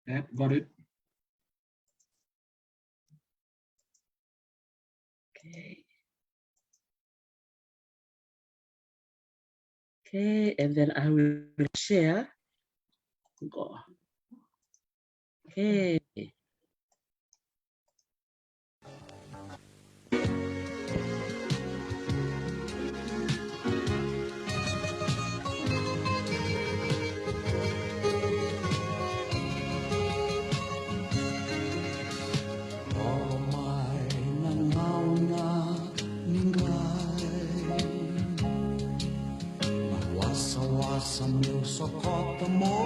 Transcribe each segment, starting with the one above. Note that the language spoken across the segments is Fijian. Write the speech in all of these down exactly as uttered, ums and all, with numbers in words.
Yeah, got it. Okay. Okay, and then I will share. Go. Okay. Lako mai na gauna ni qai, na wasawasa meu sokota mo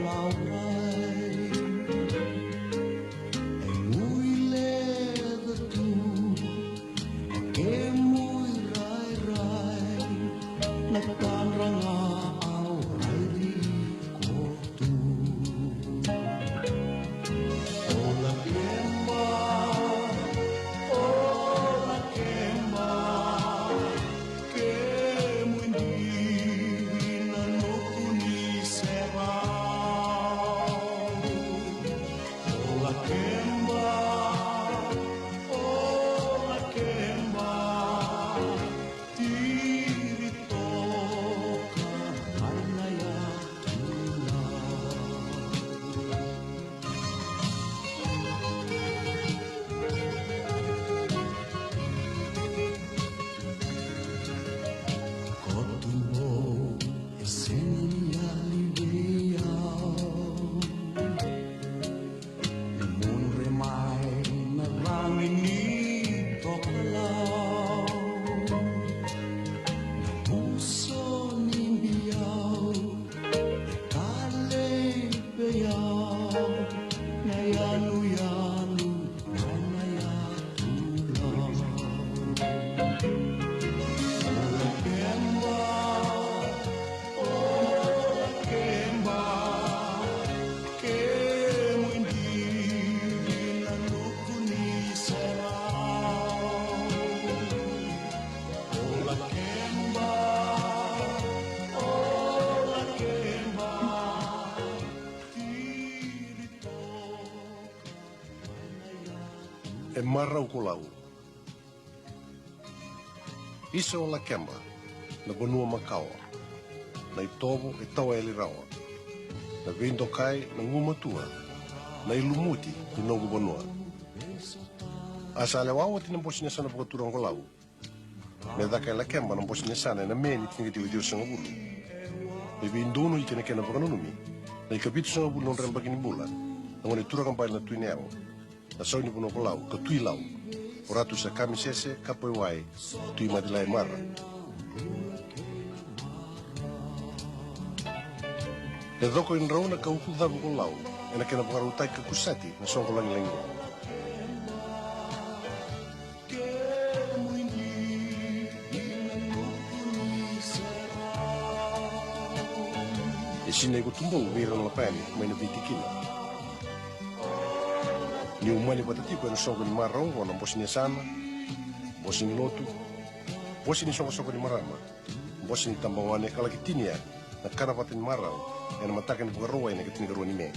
laurai. E gui leca tu na kemu irairai, na tadra ga au raici iko tu. O Lakeba, o Lakeba, kemu idivi na noqu ni serau. O Lakeba, o Lakeba, tiri toka mai na yatu. Koto vou e sega ni yali vei au. Mudre mai na lagi ni tokalau. Na puso ni biau e talei vei au. Na yanuyanu mai na yatu. O Lakeba, o Lakeba, kemu idivi na noqu ni serau. O Lakeba, o Lakeba, tiri toka mai na yatu. E marau ko Lau. Isa o Lakeba, na vanua makawa, na itovo e tawa yali rawa, na veidokai, na gumatua, na ilumuti ni noqu vanua. A sa lewa oti na bose ni yasana vakaturaga ko Lau me caka e Lakeba na bose ni yasana ena Me ni tinikaciwa ciwasagavulu. Me veidonui ki na kena vakananumi na ikavitusagavulu ni nodra yabaki ni bula na gone turaga bale na Tui Nayau, na sau ni vanua ko Lau ka Tui Lau, o Ratu Sakamisese Kapaiwai Tui Macilai Mara. E coko e drau na kaukucavu ko Lau ena kena vakarautaki ka kusati na soqo lagilagi. E sinai ko Tubou vei ira na lapa yani mai na veitikina. Ni umani vata tiko ena soqo ni marau oqo na bose ni yasana, bose ni lotu, bose ni soqosoqo ni marama, bose ni tabagone ka laki tini yani na kana vata ni marau ena mataka ni Vakarauwai na ikatinikarua ni Me.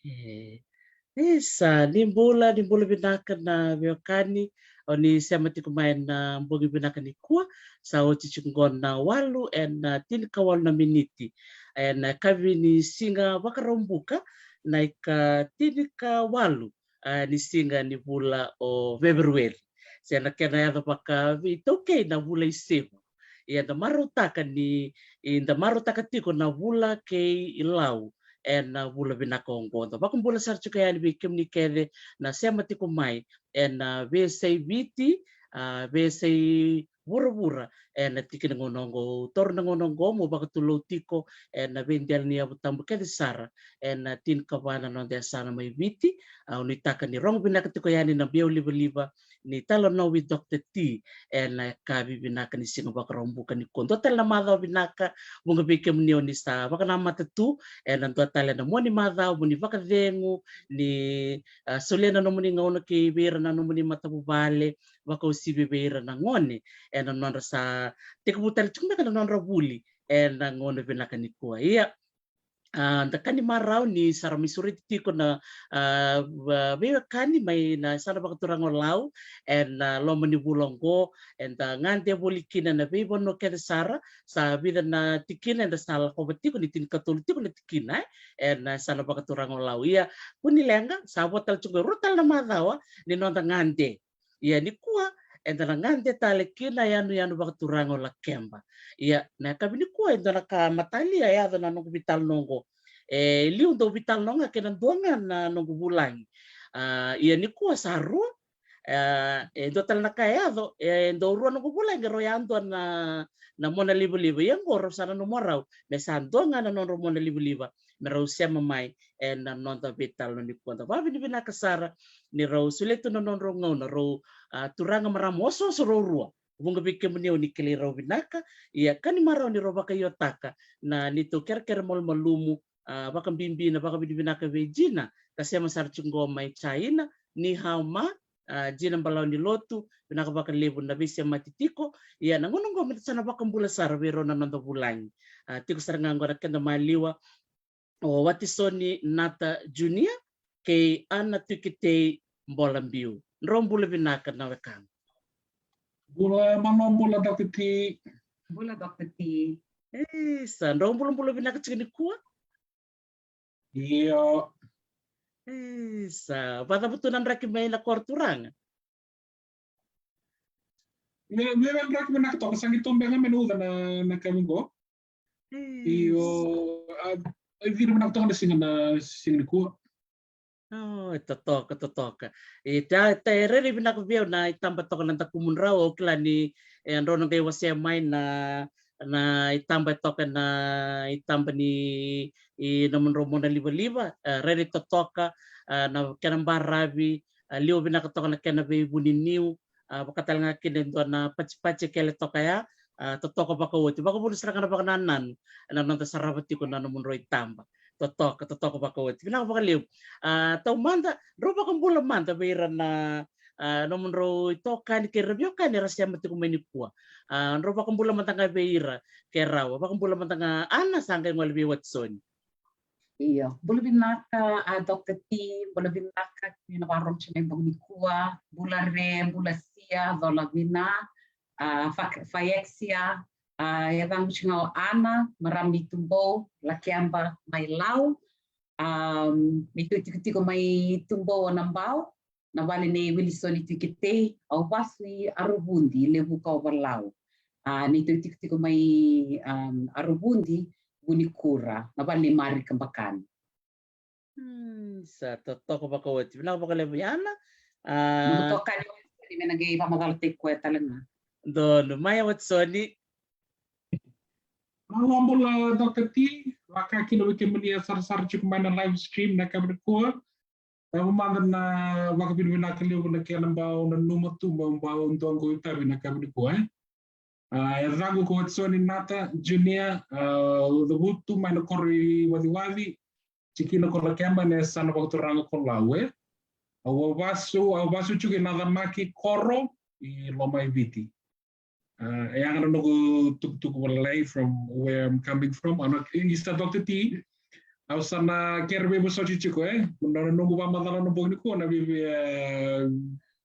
E, isa, ni bula, ni bula vinaka na veiwekani, o ni sema tiko mai na bogi vinaka nikua, sa oti tiko qo na walu ena, a, tinikawalu na miniti ena yakavi ni siga Vakaraubuka, na ikatinikawalu, a, ni siga ni vula o Feperueri. Se na kena yaca vakaveitaukei na vula isevu. Ia da marautaka ni, i da marautaka tiko na vula kei Lau ena vula vinaka oqo. Da vakabula sara tiko yani vei kemuni kece na sema tiko mai ena veiyasai Viti, a, veiyasai vuravura. Ena tiki ni gauna oqo, au taura na gauna oqo meu vakatulou tiko ena veidela ni yavu tabu kece sara ena tinikava na noda yasana mai Viti. Au nuitaka ni rogo vinaka tiko yani na biau livaliva ni Talanoa with Doctor T ena yakavi vinaka ni siga Vakaraubuka nikua. Dua tale na macawa vinaka, vuqa vei kemuni o ni sa vakanamata tu ena dua tale na mua ni macawa mo ni vakacegu, ni, a, solia na nomuni gauna kei vei ira na nomuni matavuvale, vakauasivi vei ira na gone ena nodra sa tekivu tale tiko beka na nodra vuli ena gauna vinaka nikua. Ia, a, da ka ni marau ni sa ra mai sureti tiko na, a, va-, veiwekani mai na yasana vakaturaga o Lau ena, a, loma ni vula oqo, eda gade voli kina na veivanua kece sara. Sa vica na tikina eda sa lakova tiko, ni tinikatolu tiko na tikina, e, ena yasana vakaturaga o Lau. Ia, kua ni leqa, sa vo tale tiko e rua tale na macawa ni noda gade. Ia nikua eda na gade tale ki na yanuyanu vakaturaga o Lakeba. Ia na yakavi nikua e dua na ka matalia e yaco na noqu veitalanoa oqo. E liu dau veitalanoa ga kei na dua ga na noqu vulagi. A, ia nikua sa rua. E, e dua tale na ka e yaco, e dau rua noqu vulagi, rau yadua na, na mona livaliva. Ia oqo rau sa nanuma rawa me sa dua ga na nodrau mona livaliva me rau sema mai ena noda veitalanoa nikua. Da vakavinavinaka sara ni rau solia tu na nodrau gauna, rau, a, turaga marama osooso rau rua, vuqa vei kemuni o ni kilai rau vinaka. Ia ka ni marau ni rau vakaiotaka na neitou kerekere malumalumu, a, vakabibi na vakavinavinaka vei Jina, ka sema sara tiko qo mai China. Ni hao ma, a, Jina Balawa ni Lotu, vinaka vakalevu na veisemati tiko. Ia na gauna oqo meda sa na vakabula sara vei rau na noda vulagi. A, tiko sara ga oqo na keda maliwa, o Watisoni Nata Junior kei Ana Tuiketei Bolabiu. Drau bula vinaka na wekaqu. Bula, malo bula, Doctor T. Bula, Doctor T. Isa, drau bulabula vinaka tiko nikua. Io. Isa, vakacava tu na draki mai na koro turaga? Ia, via draki vinaka toka, sa qai tobe ga me na uca na, na kavi qo. Io, a, e viri vinaka toka na siga, na siga nikua. O, e totoka, totoka. E ta, ta, e rairai vinaka vei au na itaba toka na dakumudrau, au kila ni, e, drau na qai wasea mai na, na itaba e toka na itaba ni, i nomudrau mona livaliva, e, rairai totoka, e, na kena baravi, e, liwa vinaka toka na kena veivuniniu, a, vaka tale ga kina e dua na patipati e kele toka ya, a, totoka vakaoti. Vakavuna sara ga na vakanananu ena noda sarava tiko na nomudrau itaba. Totoka, totoka vakaoti. Vinaka vakalevu. A, taumada, drau vakabula mada vei ira na, a, nomudrau itokani kei ira veiwekani era sema tiko mai nikua. A, drau vakabula mada ga vei ira ke rawa. Vakabula mada ga, Ana, sa qai gole vei Watisoni. Io, bula vinaka, a, Doctor T, bula vinaka kina na vakarorogo tiko mai bogi nikua, bula re, bula sia, cola vina, a, fa-, faexia, a, yacaqu tiko ga o Ana, marama ni Tubou, Lakeba, mai Lau, a, neitou itikotiko mai Tubou o Nabao, na vale nei Wilisoni Tuiketei, au vasu i Arovudi, Levuka o Valau. A, neitou itikotiko mai, um, Arovudi, Vunikura, na vale nei Marika Bakani. Hmm, sa totoka vakaoti. Vinaka vakalevu, Ana. A, noqu tokani o Watisoni me na qai vakamacalataki koya tale ga. Donu, mai Watisoni. Malo bula, Doctor T, vaka kina vei kemuni e sarasara tiko mai na live stream na yakavi nikua. Au mada na vakavinavinaka levu na kena bau nanuma tu meu bau dua qo itavi na yakavi nikua, e. A, e yacaqu ko Watisoni Nata Junior, a, au cavutu mai na koro i Waciwaci, tikina ko Lakeba, na yasana vakaturaga ko Lau, e. Au vasu, au vasu tiko i Nacamaki koro i Lomaiviti. A, e yaga na noqu tukutuku vakalailai from where I'm coming from. Ana, isa Doctor T, au sa na kere veivosoti tiko, e. Na noqu vakamacala na bogi nikua na vei, e,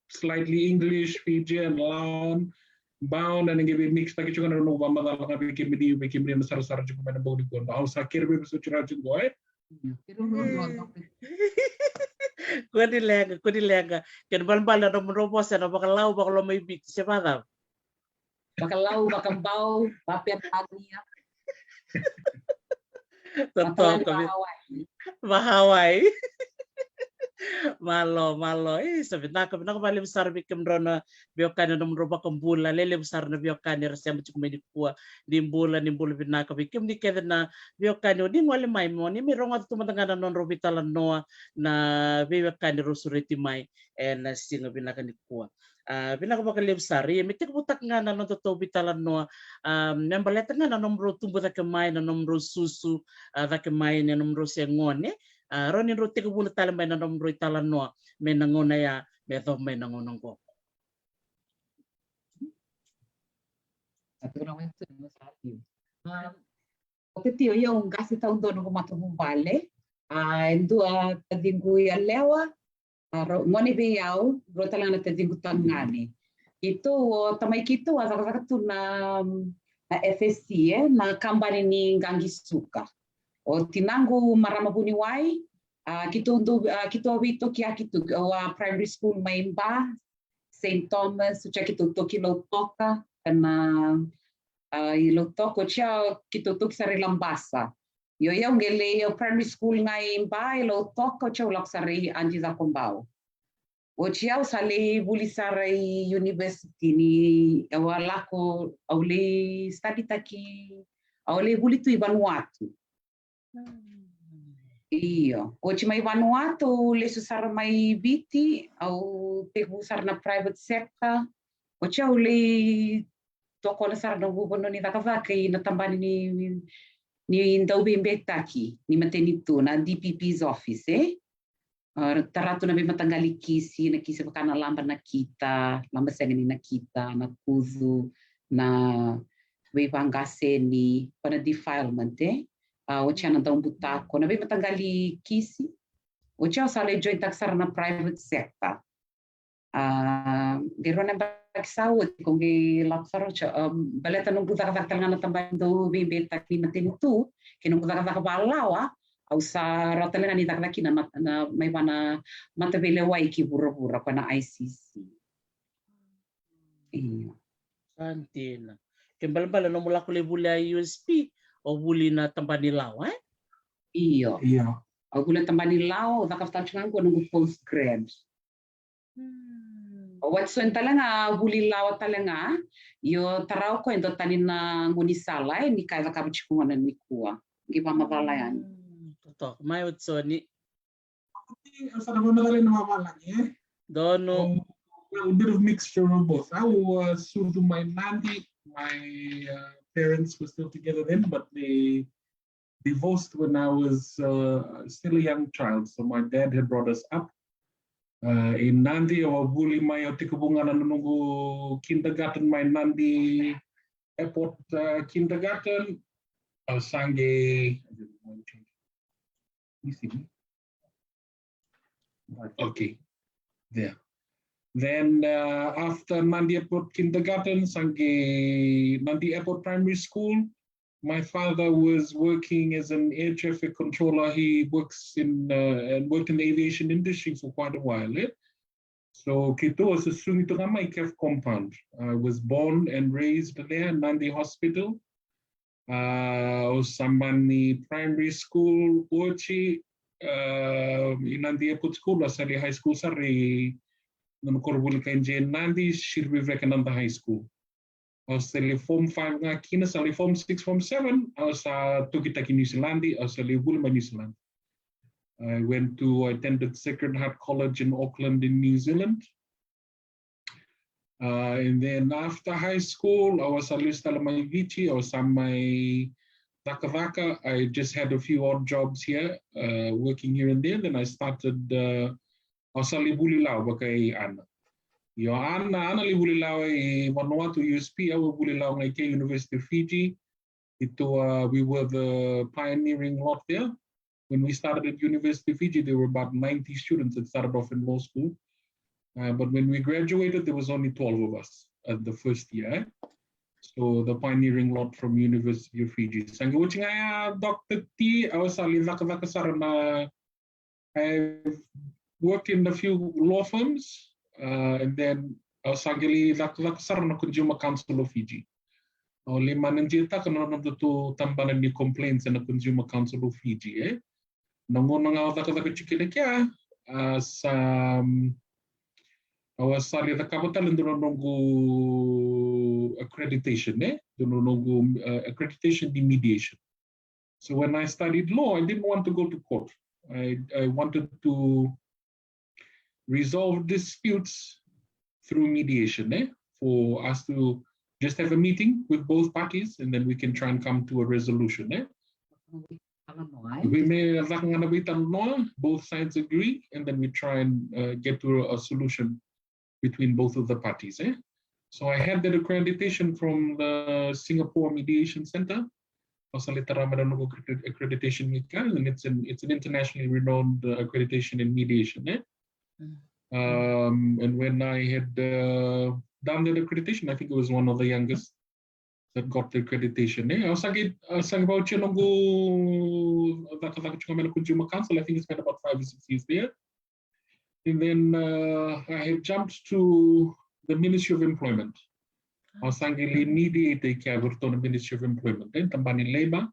slightly English, Fijian, Laon, Baon, na qai veimixtaki tiko na noqu vakamacala ga vei kemuni, vei kemuni na sarasara tiko mai na bogi nikua. Au sa kere veivosoti rawa tiko, e. Kua ni leqa, kua ni leqa. Kena ibalebale na nomudrau vosa ena vakaLau, vakaLomaiviti, se vakacava? Vakalau, vakabau, vapenania. Totoka. Vakahawaii. Malo, malo. E, sa vinaka, vinaka vakalevu sara vei kemudrau na veiwekani, na nomudrau vakabula. Lelevu sara na veiwekani era sema tiko mai nikua. Ni bula, ni bula vinaka vei kemuni kece na veiwekani. O ni gole mai mo ni mai rogoca tu mada ga na nodrau veitalanoa na veiwekani rau sureti mai ena siga vinaka nikua. A, vinaka vakalevu sara. Ia me tekivutaka ga na noda tou veitalanoa, a, me baleta ga na nomudrau tubu cake mai, na nomudrau susu, a, cake mai, na nomudrau se gone. A, rau ni drau tekivuna tale mai na nomudrau italanoa me na gauna ya, me yacova mai na gauna oqo. A, tukuna mai tu ni sa liu. A, o Tio, o yau qase taudonu ko matavuvale. A, e dua taciqu yalewa, a, rau, gone vei au, rua tale ga na taciqu tagane. Keitou, o tamai keitou a cakacaka tu na, na F S C, e, na kabani ni qaqi suka. O tinaqu marama vuniwai, a, keitou dau, a, keitou a veitokiyaki tu, o a primary school mai Ba, Saint Thomas, oti ya keitou toki Lautoka, ena, a, i Lautoka, oti ya keitou toki sara i Labasa. Io, io, qai lai, io, primary school ga i Ba, i Lautoka, oti ya au lako sara i Adi Cakobau. Oti ya au sa lai vuli sara i university ni, au a lako, au lai study taki, au lai vuli tu i Vanuatu. Mm. Io, oti mai Vanuatu, au lesu sara mai Viti, au tekivu sara na private sector. Oti ya au lai tokona sara na noqu vanua ni cakacaka ina tabana ni, ni dauveibeitaki ni matanitu, na D P P's office, e? A, tara tu na veimataqali kisi, na kisi vaka na laba nakita, laba sega ni nakita, na kucu, na veivaqaseni, vaka na defilement, e? A, oti ya na daubutako, na veimataqali kisi. Oti ya au sa lai jointaka sara na private sector. A, qai rua na yabaki sa oti, ko qai lako sara oti ya, a, baleta noqu cakacaka tale ga na tabana ni dauveibeitaki ni matanitu, kei noqu cakacaka vakalawa, au sa rawa tale ga ni cakacaka kina na, na, mai vua na mataveilewai ki vuravura, ko na I C C. Io. Sa dina. Ke balebale nomu lako lai vuli a U S P, o vuli na tabana ni lawa, e? Io. Io. Au vuli na tabana ni lawa, au cakava tale ga qo noqu post grad. Hmm. O Watson tale ga, vuli lawa tale ga, io, tara o koya e dua tani na gaunisala, e, ni ka e cakava tiko gona nikua. Qai vakamacala yani. Hmm, totoka. Mai Watson. Au sa na vakamacala ena vavalagi, e? Donu. Um, well, a bit of mixture of both. Au, uh, sucu mai Nadi. My, uh, parents were still together then, but they divorced when I was, uh, still a young child. So my dad had brought us up, uh, in Nadi. Au a vuli mai, au tekivu ga na noqu kindergarten mai Nadi Airport, uh, Kindergarten. Au sa qai, let me see. Right, okay. There. Then, uh, after Nadi Airport Kindergarten, sa qai Nadi Airport Primary School. My father was working as an air traffic controller. He works in, uh, and worked in the aviation industry for quite a while, eh? So keitou a susugi tu ga mai Kef compound. I was born and raised there, Nadi Hospital. Uh, au sa mani primary school oti, uh, i Nadi Airport School, au sa lai high school sara i na koronivuli kai J N Nadi, Sri Vivekananda High School. Au sa lai form five ga kina, sa lai form six, form seven, au sa tokitaki Niusiladi, au sa lai vuli mai Niusiladi. I went to, I attended Sacred Heart College in Auckland in New Zealand. Uh, and then after high school, au sa lesu tale mai Viti, au sa mai cakacaka. I just had a few odd jobs here, uh, working here and there. Then I started, uh, au sa lai vuli lawa vakai Ana. Io, Ana, Ana lai vuli lawa i Vanuatu, U S P, au vuli lawa ga i ke University of Fiji. Keitou, uh, we were the pioneering lot there. When we started at University of Fiji, there were about ninety students that started off in law school. Uh, but when we graduated, there was only twelve of us at the first year. So the pioneering lot from University of Fiji. Sa qai oti ga ya, Doctor T, au sa lai cakacaka sara na, I've worked in a few law firms, uh, and then au sa qai lai cakacaka sara na Consumer Council of Fiji. Au lai manager-taka na nodatou tabana ni complaints ena Consumer Council of Fiji, eh? Na gauna ga au cakacaka tiko kina kea, a sa, um, au a sa lai cakava tale dua na noqu accreditation, e? Dua na noqu, uh, accreditation ni mediation. So when I studied law, I didn't want to go to court. I, I wanted to resolve disputes through mediation, eh? For us to just have a meeting with both parties, and then we can try and come to a resolution, eh? Vei me caka ga na veitalanoa, both sides agree, and then we try and, uh, get to a solution between both of the parties, eh? So I had that accreditation from the Singapore Mediation Center. Au sa lai tara mai na noqu accredi-, accreditation ni ka, and it's an, it's an internationally renowned, uh, accreditation in mediation, eh? Mm. Um, and when I had, uh, done that accreditation, I think I was one of the youngest that got the accreditation, eh? Au sa qai, au sa qai vauci noqu cakacaka tiko mai na Consumer Council. I think I spent about five or six years there. And then, uh, I had jumped to the Ministry of Employment. Au sa qai lai mediate i kea vei ratou na Ministry of Employment, eh, tabana ni Labour.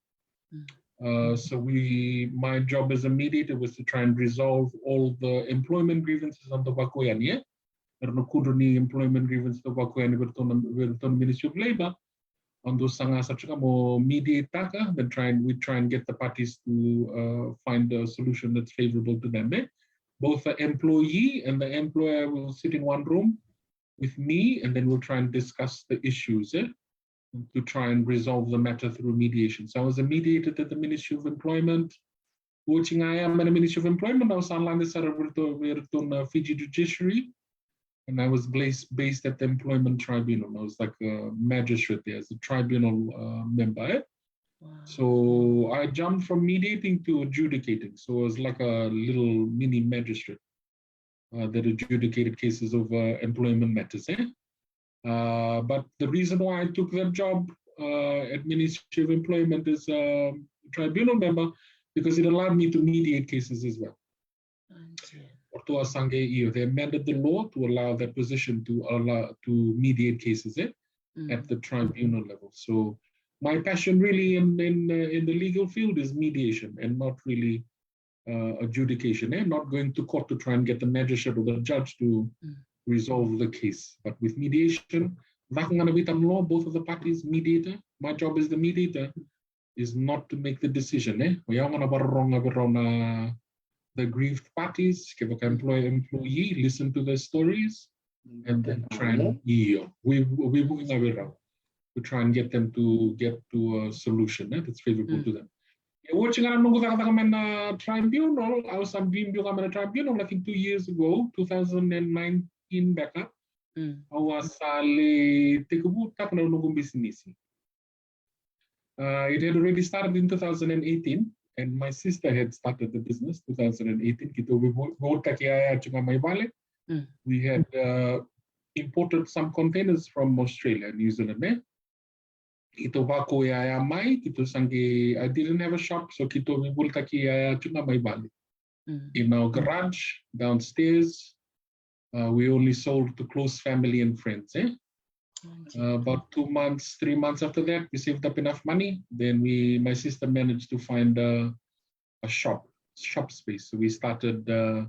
Mm. Uh, so we, my job as a mediator was to try and resolve all the employment grievances on the Vakuayani, eh? Era na kudru ni employment grievances on the Vakuayani vei ratou na, vei ratou na Ministry of Labour. Au dau saga sara tiko ga meu mediate-taka, then try and, we try and get the parties to, uh, find a solution that's favorable to them, eh? Both the employee and the employer will sit in one room with me, and then we'll try and discuss the issues, eh? To try and resolve the matter through mediation. So I was a mediator at the Ministry of Employment. Oti ga ya mai na Ministry of Employment, au sa lade sara vei ratou, vei ratou na Fiji Judiciary, and I was placed, based at the Employment Tribunal. I was like a magistrate there, as a tribunal, uh, member, eh? Wow. So I jumped from mediating to adjudicating. So I was like a little mini magistrate, uh, that adjudicated cases over employment matters, eh? Uh, but the reason why I took that job, uh, at Ministry of Employment as a tribunal member, because it allowed me to mediate cases as well. I see. Or to asange, you know, they amended the law to allow that position to allow to mediate cases, eh, mm, at the tribunal level. So my passion really in, in, uh, in the legal field is mediation and not really, uh, adjudication, eh? Not going to court to try and get the magistrate or the judge to, mm, resolve the case. But with mediation, caka ga na veitalanoa, both of the parties, mediator. My job as the mediator is not to make the decision, eh? O yau ga na vakarorogo vei rau na, the aggrieved parties, kevaka employer, employee, listen to their stories, and then try and, io, we, we working with them to try and get them to get to a solution, eh, that's favorable, mm, to them. E, oti ga na noqu cakacaka mai na tribunal, au sa biubiu ga mai na tribunal, I think two years ago, two thousand and nineteen beka. Mm. Au a sa lai tekivutaka na noqu bisinisi. Uh, it had already started in two thousand and eighteen, and my sister had started the business two thousand and eighteen. Keitou veivolitaki yaya tiko ga mai vale. Mm. We had, uh, imported some containers from Australia, New Zealand, eh? Keitou vakau yaya mai, keitou sa qai, I didn't have a shop, so keitou veivolitaki yaya tiko ga mai vale. Mm. In our garage downstairs, uh, we only sold to close family and friends, eh? Okay. Uh, about two months, three months after that, we saved up enough money. Then we, my sister managed to find a, a shop, shop space. So we started, uh,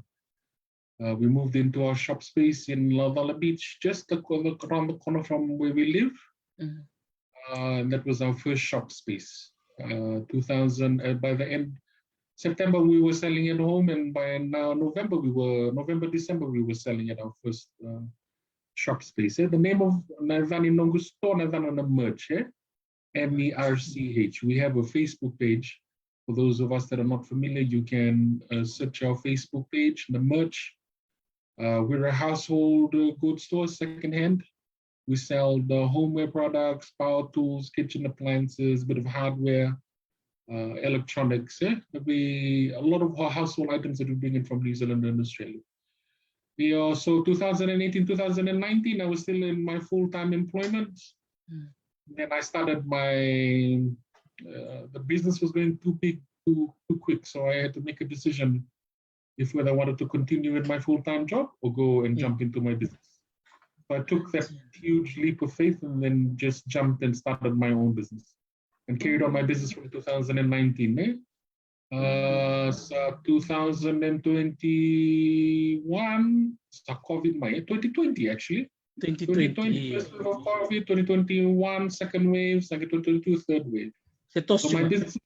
uh, we moved into our shop space in Laucala Beach, just the corner, around the corner from where we live. Mm. Uh, and that was our first shop space. Uh, two thousand, uh, by the end September, we were selling at home, and by now November, we were, November, December, we were selling at our first, uh, shop space, eh? The name of na yacana ni noqu store, na yacana na Merch, eh? M E R C H. We have a Facebook page. For those of us that are not familiar, you can, uh, search our Facebook page, the Merch. Uh, we're a household, uh, goods store, secondhand. We sell the homeware products, power tools, kitchen appliances, bit of hardware, uh, electronics, eh? We, a lot of hou-, household items that we bring in from New Zealand and Australia. Yeah, so two thousand and eighteen, two thousand and nineteen, I was still in my full-time employment. Mm. Then I started my, uh, the business was going too big, too, too quick, so I had to make a decision if whether I wanted to continue with my full-time job or go and, mm, jump into my business. So I took that, yeah, huge leap of faith and then just jumped and started my own business and carried on my business from two thousand and nineteen, eh? Uh, sa two thousand and twenty-one, sa COVID mai, eh, twenty twenty actually. Twenty twenty, twenty twenty, first wave of COVID, twenty twenty-one, second wave, sa qai twenty twenty-two, third wave. Se toso tiko ga. So my business,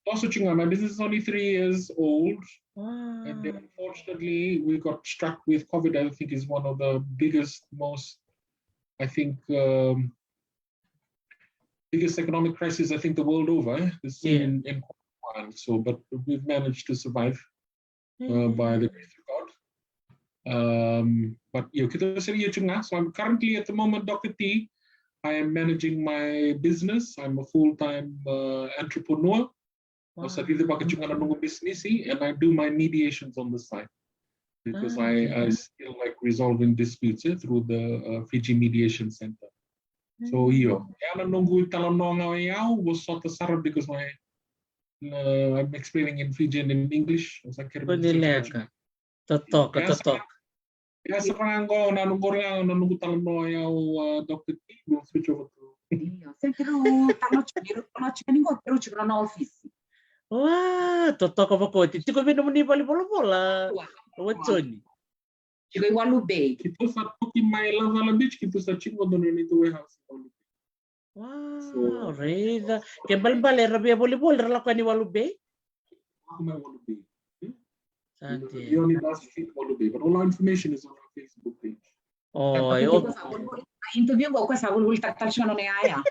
toso tiko ga, my business is only three years old. Wow. And then unfortunately, we got struck with COVID, I think is one of the biggest, most, I think, um, biggest economic crisis, I think, the world over, eh? The seen in, in quite a while. So, but we've managed to survive, uh, by the grace of God. Um, but, you know, kita seri ia tiko ga. So I'm currently at the moment, Doctor T, I am managing my business. I'm a full-time, uh, entrepreneur. Au sa cicivaka tiko ga na noqu bisinisi, and I do my mediations on the side because I, I still like resolving disputes, eh, through the, uh, Fiji Mediation Center. So io, ia na noqu italanoa ga o yau, vosota sara because I, uh, I'm explaining in Fijian and in English. Au sa kere. Totoka, totoka. Ia sara ga qo na noqu, qori ga na noqu talanoa o yau, uh, Doctor T, we'll switch over to. Io, se keirau talanoa tiko, keirau talanoa tiko ni qo, keirau tiko na ofisi. Wa, totoka vakaoti. Tiko vei nomuni valenivolavola, Watisoni? Tiko i Walu Bay. Keitou sa toki mai Lavela Beach, keitou sa tiko dua na neitou warehouse i Walu Bay. Wow, raica. Ke balebale era via volivoli, ra lako yani Walu Bay? Lako mai Walu Bay. Sa dina. Leone Street, Walu Bay. But all our information is on our Facebook page. O, e, o. Interview qo, o koya sa volivoli tale tiko na nona yaya.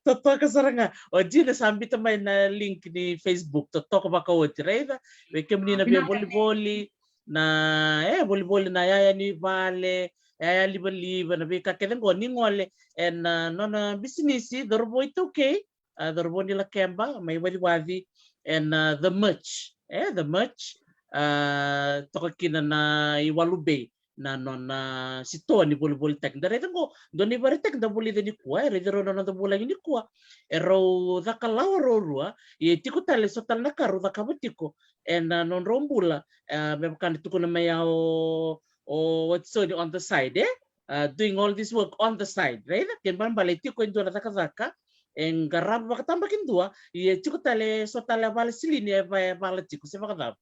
Totoka sara ga. O, dina sa biuta mai na link ni Facebook. Totoka vakaoti, raica. Vei kemuni na via volivoli, na, e, volivoli na yaya ni vale, yaya livaliva, na veika kece qo, ni gole ena, a, nona bisinisi, cauravou iTaukei, a, cauravou ni Lakeba, mai Waciwaci, ena, a, The Merch, e, The Merch, a, toka kina na i Walu Bay na nona sitoa ni volivolitaki. Da raica qo, dua na ivakaraitaki da vulica nikua, e raici rau na noda vulagi nikua. E rau caka lawa rau rua, ia e tiko tale so tale na ka rau cakava tiko ena, a, nodrau bula, a, me vaka na tukuna mai o, o Watisoni, on the side, e? A, doing all this work on the side, raica? Ke balebale e tiko e dua na cakacaka e qarava vakatabakidua, ia e tiko tale so tale a vale silini e va-, e vala tiko, se vakacava?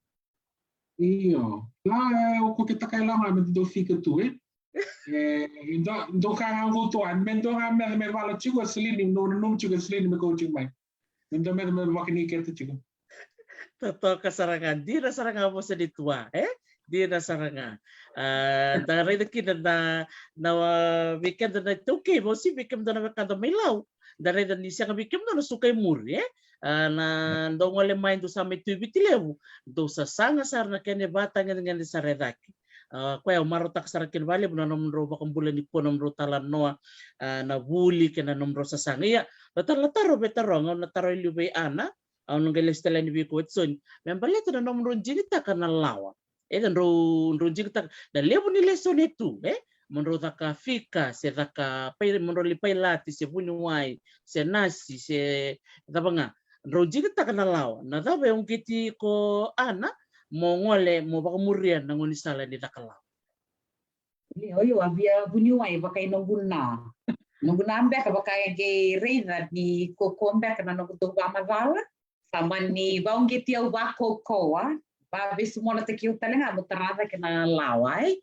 Io. La, e, o koketaka e la ga me dou fika tu, e? E, dou, dou ka ga qo tu, a, me dou ga me, me vala tiko a silini, no, no, tiko a silini me kau tiko mai. Me dou me, me vakaniketa tiko. Totoka sara ga, dina sara ga vosa ni tua, e? Dina sara ga. A, da raica kina na, na, a, vei keda na iTaukei, vauci vei kemudou na wekada mai Lau. Da raica ni sega vei kemudou na suka i muri, e? A, na dou gole mai, dou sa mai tu i Viti Levu, dou sasaga sara na kena ivakatagedegede sara e cake. A, koya au marautaka sara kina vakalevu na nomudrau vakabula nikua, nomudrau talanoa, a, na vuli kei na nomudrau sasaga. Ia, na taro, na taro au via taroga, au na taro e liu vei Ana, au na qai lesu tale yani vei iko Watisoni. Me baleta na nomudrau digitaka na lawa. E, drau, drau digitaka na levu ni lesoni e tu, e? Mo drau caka fika, se caka pai-, mo drau lai pailate, se vuniwai, se nasi, se cava ga. Drau digitaka na lawa. Na cava e uqeti iko Ana mo gole mo vakamuria na gaunisala ni caka lawa? Io, io, a via vuniwai vaka i noqu na. Noqu na beka vaka e qai raica ni koko beka na noqu dau vakamacala. Sa mani vauqeti au vakaukauwa, vaveisomonataki au tale ga mo tara cake na lawa, e.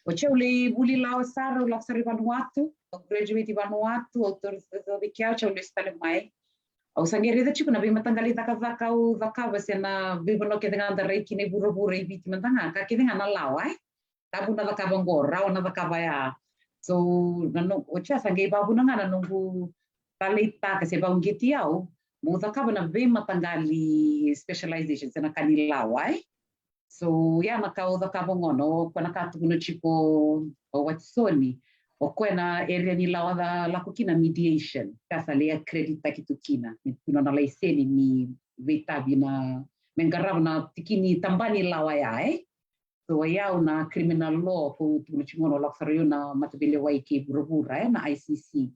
Oti au lai vuli lawa sara, au lako sara i Vanuatu, au graduate i Vanuatu, au tauri cake au, oti au lesu tale mai. Au sa qai raica tiko na veimataqali cakacaka au cakava se na veivanua kece ga da rai kina i vuravura i Viti mada ga, ka kece ga na lawa, e. Tabu na cakava qo, rawa na cakava ya. So, na no-, oti ya sa qai vakavuna ga na noqu taleitaka se vauqeti au mo cakava na veimataqali specialization se na ka ni lawa, e. So, ya na ka au cakava gona, o koya na ka tukuna tiko o Watisoni, o koya na area ni lawa ca lako kina mediation, ka sa lai accredit-taki tu kina, me tu na nona laiseni ni veitavi na, me qarava na tiki ni tabana ni lawa ya, e. So, o yau na criminal law, ko tukuna tiko gona, o lako sara o yau na mataveilewai kei vuravura, e, na I C C.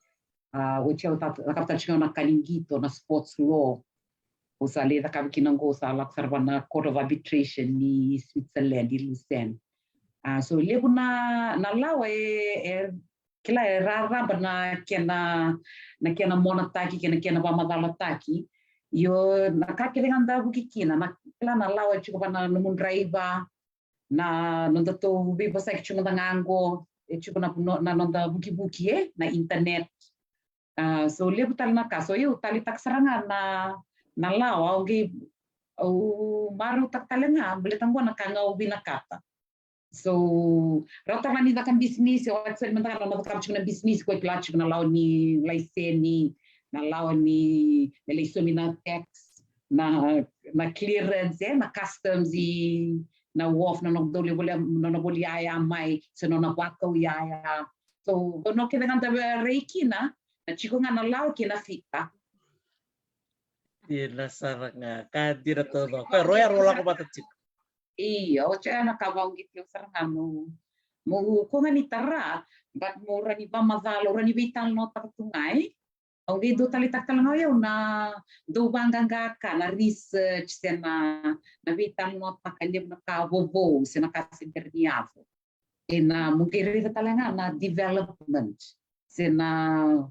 A, oti au ta-, cakava tale tiko na ka ni qito, na sports law. Au sa lai cakava kina qo, au sa lako sara vua na Court of Arbitration ni Switzerland, i Lucerne. A, so, levu na, na lawa e, e kila e raraba na kena, na kena monataki, kei na kena vakamacalataki. Io, na ka kece ga da vuki kina, na kila na lawa e tiko va na nomu draiva, na nodatou veivosaki tiko mada ga qo, e tiko na, na noda vukivuki, e, na internet. A, so levu tale na ka, so au taleitaka sara ga na, na lawa, au qai, au marautaka tale ga, baleta qo na ka ga au vinakata. So, rawa tale ga ni caka bisinisi, au actually mada ga na cakava tiko na bisinisi, ko e kila tiko na lawa ni laiseni, na lawa ni, me lai saumi na tax, na, na clearance, e, na customs, i na wharf, na nona dau levu, na nona voli yaya mai, se na nona vakau yaya. So, vanua kece ga da rai kina, na tiko ga na lawa kei na fita. Dina sara ga, ka dina taucoko. Ko e rau ya rau lako vata tiko. Io, o cea na ka vauqeti au sara ga meu, meu ko ga ni tara, but meu rawa ni vakamacala, au rawa ni veitalanoataka tu ga, e. Au qai dau taleitaka tale ga o yau na dau vaqaqa ka na research se na, na veitalanoataka levu na ka vovou se na ka se bera ni yaco. E na, meu qai raica tale ga na development se na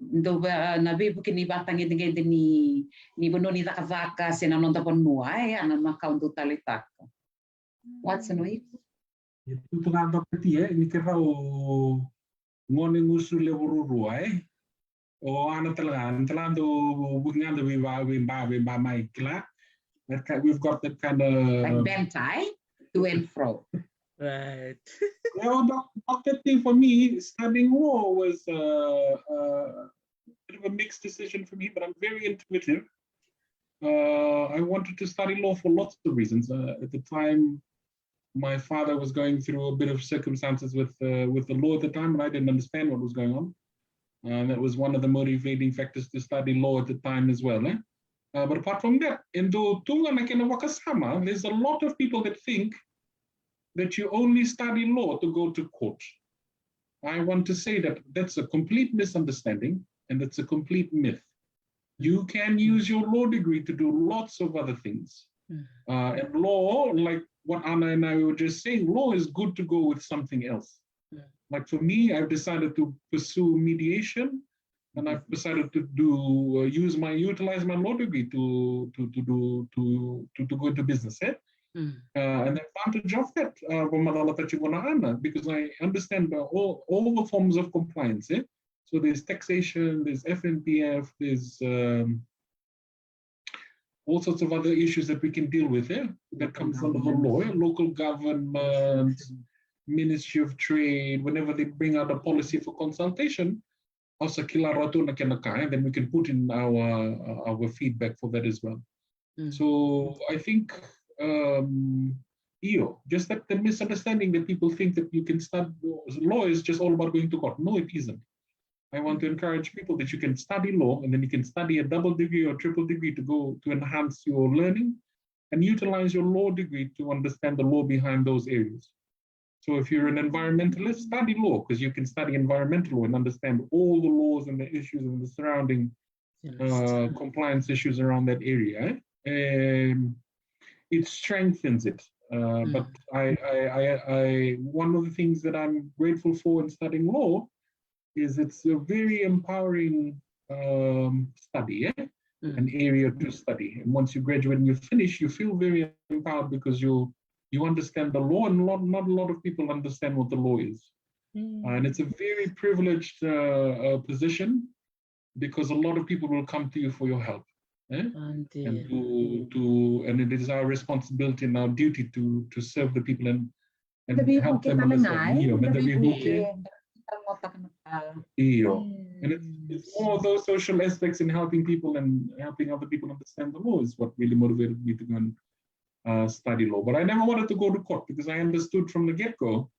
dau va-, na veivuke ni vatagedegede ni, ni vanua ni cakacaka se na noda vanua, e, ya na, na ka au dau taleitaka. Watson, o iko? E tu ga toka ti, e, ni keirau gone gusu levu ruarua, e. O Ana tale ga, Ana tale ga dau vuki ga dau veiba, veiba, veiba mai, kila. That ki-, we've got that kind of, like, banter to and fro. Right. Well, doc-, doctor thing for me, studying law was, uh, uh, a bit of a mixed decision for me, but I'm very intuitive. Uh, I wanted to study law for lots of reasons. Uh, at the time, my father was going through a bit of circumstances with, uh, with the law at the time, and I didn't understand what was going on. And that was one of the motivating factors to study law at the time as well, eh? Uh, but apart from that, e dau tu ga na kena vakasama, there's a lot of people that think that you only study law to go to court. I want to say that that's a complete misunderstanding and that's a complete myth. You can use your law degree to do lots of other things. Uh, and law, like what Ana and I were just saying, law is good to go with something else. Like for me, I've decided to pursue mediation, and I've decided to do, uh, use my, utilize my law degree to, to, to do, to, to, to go into business, eh? Uh, and the advantage of that, uh, vakamacala tiko o Ana, because I understand, uh, all, all the forms of compliance, eh? So there's taxation, there's F N P F, there's, um, all sorts of other issues that we can deal with, eh? That comes under the law, eh? Local government, Ministry of Trade, whenever they bring out a policy for consultation, au sa kila rawa tu na kena ka, and then we can put in our, uh, our feedback for that as well. So I think, um, io, just that the misunderstanding that people think that you can study law is just all about going to court. No, it isn't. I want to encourage people that you can study law and then you can study a double degree or triple degree to go to enhance your learning and utilize your law degree to understand the law behind those areas. So if you're an environmentalist, study law, 'cause you can study environmental law and understand all the laws and the issues and the surrounding, uh, compliance issues around that area, eh? Um, it strengthens it. Uh, but I, I, I, I, one of the things that I'm grateful for in studying law is it's a very empowering, um, study, eh? An area to study. And once you graduate and you finish, you feel very empowered because you, you understand the law, and not, not a lot of people understand what the law is. Uh, and it's a very privileged, uh, uh, position because a lot of people will come to you for your help, eh? And to, to, and it is our responsibility and our duty to, to serve the people and, and help them understand. Io, me da veivuke. Io. And it's, it's more those social aspects in helping people and helping other people understand the law is what really motivated me to go and, uh, study law. But I never wanted to go to court because I understood from the get-go,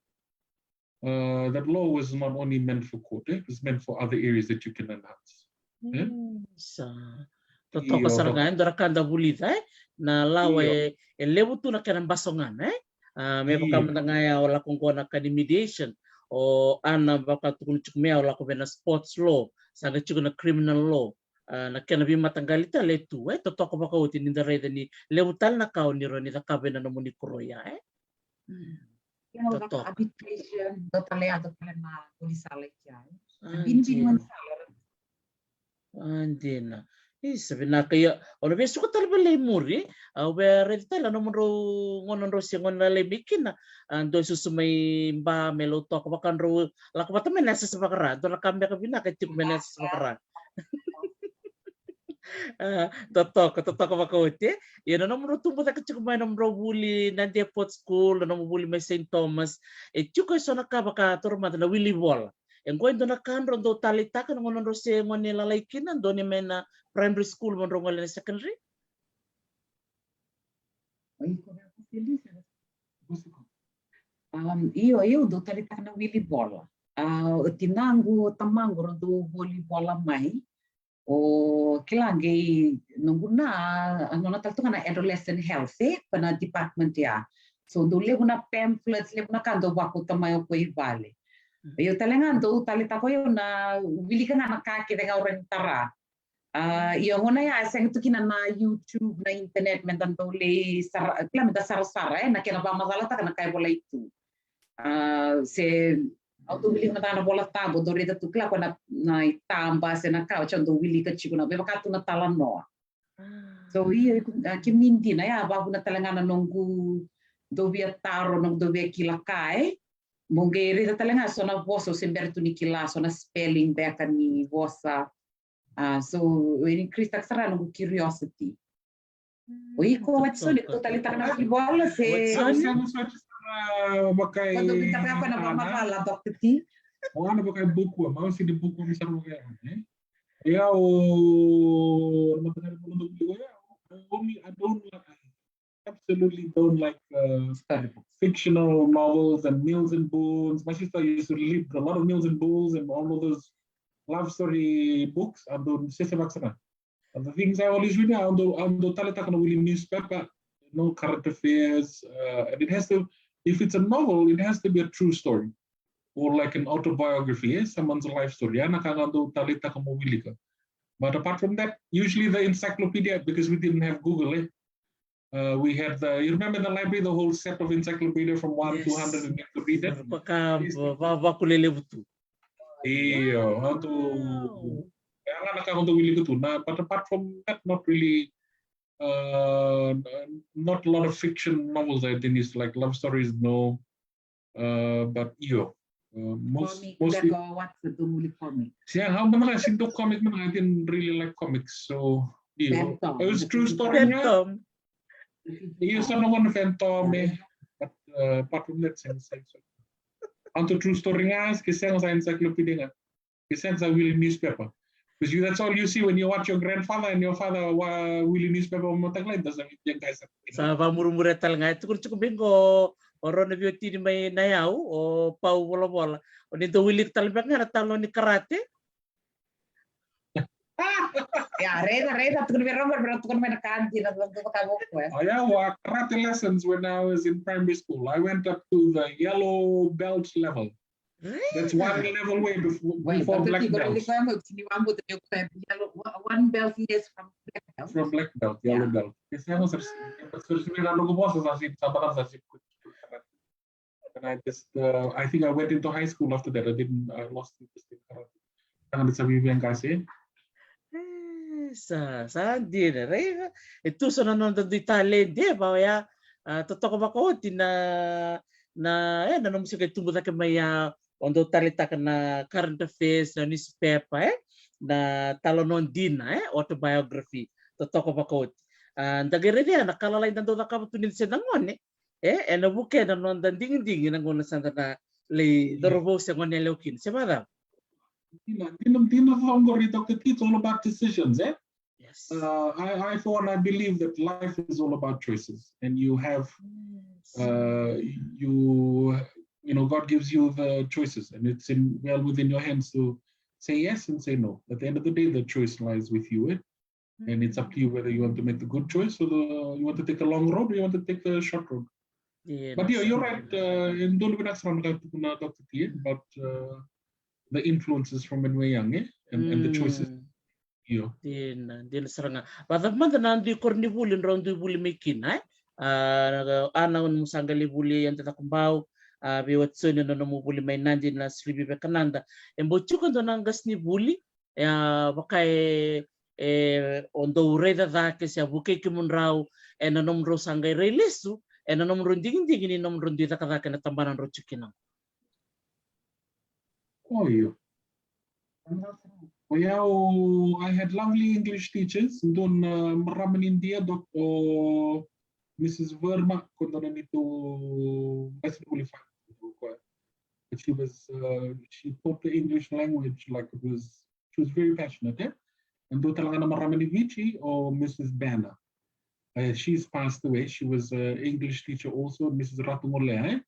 uh, that law was not only meant for court, eh? It was meant for other areas that you can enhance. Eh? Sa totoka sara ga, e dua na ka da vulica, eh? Na lawa e, e levu tu na kena basogana, eh? Ah, me vaka mada ga ya o lako qo na ka ni mediation, o Ana vakatukuna tiko me ya o lako vei na sports law, sa qai tiko na criminal law. Ah, na kena veimataqali tale tu, eh? Totoka vakaoti ni da raica ni levu tale na ka o ni rawa ni cakava ena nomuni koro ya, eh? Totoka. Arbitration, dua tale ya, dua tale na voli sala i kea, eh? Dina. Ah, dina. Isa, vinaka. Ia, o na via suka tale vale i muri. Au via raica tale na nomudrau gauna drau se gone lalai mai kina. A, dua e susu mai Ba me Lautoka, vaka drau lako vata mai na yasayasa vakara. Dua na ka beka vinaka e tiko mai na yasayasa vakara. A, totoka, totoka vakaoti, e? Ia na nomudrau tubu cake tiko mai, nomudrau vuli na Depot School, na nomu vuli mai Saint Thomas, e tiko e so na ka vaka, taura mada, na wili vola. E qo e dua na ka drau dau taleitaka na gauna drau se gone lalai kina, dau ni mai na primary school mo drau gole na secondary? Oi, ko vea ko Felisa? Um, io, io, dau taleitaka na wili vola. A, o tinaqu, o tamaqu, rau dau voli vola mai. O kila qai noqu na, a, nona tale tu ga na adolescent health, e, ko na department ya. So dau levu na pamphlets, levu na ka dau vakauta mai o koya i vale. Mhm. Io tale ga dau taleitaka, io na wilika ga na ka kece ga au rawa ni tara. A, io gauna ya e sega tu kina na YouTube, na internet, meda dau lai sara, kila, meda sarasara, e, na kena vakamacalataka na ka e volai tu. A, se au dau wilika mada ga na Vola Tabu, dau raica tu, kila, ko na, na itaba se na ka, au dau wilika tiko na, me vaka tu na talanoa. A. So io, a, kemuni dina, ia, vakavuna tale ga na noqu dau via taro, noqu dau via kila ka, e. Mo qai raica tale ga so na vosa au se bera tu ni kila, so na spelling beka ni vosa. A, so e increase-taka sara noqu curiosity. O iko, Watson, iko taleitaka na wili vola se? Watson, sa, sa, sa, sa, vaka, ko dau vinakata ko na, a, vakamacala, Doctor T? O na vaka buku, a, mau sini buku, mi sa vaka, e? Ia, o, na mataka ni vola dau wili, ia, o, o, me, I don't like, I absolutely don't like, uh, fictional novels and Mills and Boons. My sister used to read a lot of Mills and Boons and all of those love story books. I don't, se, se, And the things I always read, I don't, I don't taleitaka na wili newspaper, no current affairs, uh, and it has to, if it's a novel, it has to be a true story, or like an autobiography, eh, someone's life story. Ya na ka ga dau taleitaka mo wilika. But apart from that, usually the encyclopedia, because we didn't have Google, eh, Uh, we had the, you remember the library, the whole set of encyclopedia from one to hundred, and you have to read it? Vaka, va, vakulelevu tu. Io, au dau, ya ga na ka au dau wilika tu. Na, but apart from that, not really, uh, not a lot of fiction novels, I think, is like love stories, no. Uh, but io, uh, most, comic, mostly. Sega, au mada ga sega ni dau comic mada ga, I didn't really like comics, so io. Phantom. It was true story ga. Phantom. Io, sa na gone Phantom, e. But, uh, apart from that, sega, sega, sega. Au dau true story ga, ke sega sa encyclopedia ga. Ke sega sa wili newspaper. Because you, that's all you see when you watch your grandfather and your father wa, wili newspaper, mo takila, e dua sa via qai sa. Sa vamurimuri tale ga, e tukuni tiko mai qo o rau na veiwatini mai Nayau, o Pau Volavola. O ni dau wilika tale beka ga na talanoa ni karate. Ia, raica, raica, tukuna vei rau, rau tukuna mai na ka dina, rau tukuna vei koya. Oh, yeah, wa karate lessons when I was in primary school. I went up to the yellow belt level. That's one level way before, before black belt. One belt, yes, from black belt. From black belt, yellow belt. Yes, I was a, and I just, uh, I think I went into high school after that. I didn't, I lost interest in karate. Sa via qase. E, sa, sa dina, raica. E tu so na noda dui taledi, e, va oya, a, totoka vakaoti na, na, e, na nomu sega ni tubu cake mai, a, o dau taleitaka na current affairs, na newspaper, e, na talanoa dina, e, autobiography, totoka vakaoti. A, da qai raica na ka lalai da dau cakava tu ni da se da gone, e, ena vukea na noda digidigi na gauna sa da na lai cauravou se gone yalewa kina, se vacava? Dina, dina, dina vaqori, Doctor T, it's all about decisions, e? Yes. Uh, I, I, for one, I believe that life is all about choices, and you have, uh, you, you know, God gives you the choices, and it's in, well within your hands to say yes and say no. At the end of the day, the choice lies with you, e? And it's up to you whether you want to make the good choice or the, you want to take the long road or you want to take the short road. But yeah, you're right, uh, e donu vinaka sara na ka e tukuna Doctor T, but, uh, the influences from when we're young, e? And, and the choices. Io. Dina, dina sara ga. Vacava mada na dui koronivuli drau dui vuli mai kina, e? A, Ana, o nomu sa qai lai vuli eda cakobau, a, vei Watisoni na nomu vuli mai Nadi na Sri Vivekananda. E bau tiko e dua na qasenivuli, e, a, vaka e, e, o dou raica cake se a vukei kemudrau ena nomudrau sa qai rai lesu ena nomudrau digidigi ni nomudrau dui cakacaka ena tabana drau tiko kina? Oi, io. Oi, au, I had lovely English teachers. Dua na marama ni India, Doctor Mrs Verma, ko dua na neitou best qualified. But she was, uh, she taught the English language like it was, she was very passionate, eh? And dua tale ga na marama ni Viti, o Mrs Banner. Uh, she's passed away. She was an English teacher also, Mrs Ratugolea, eh?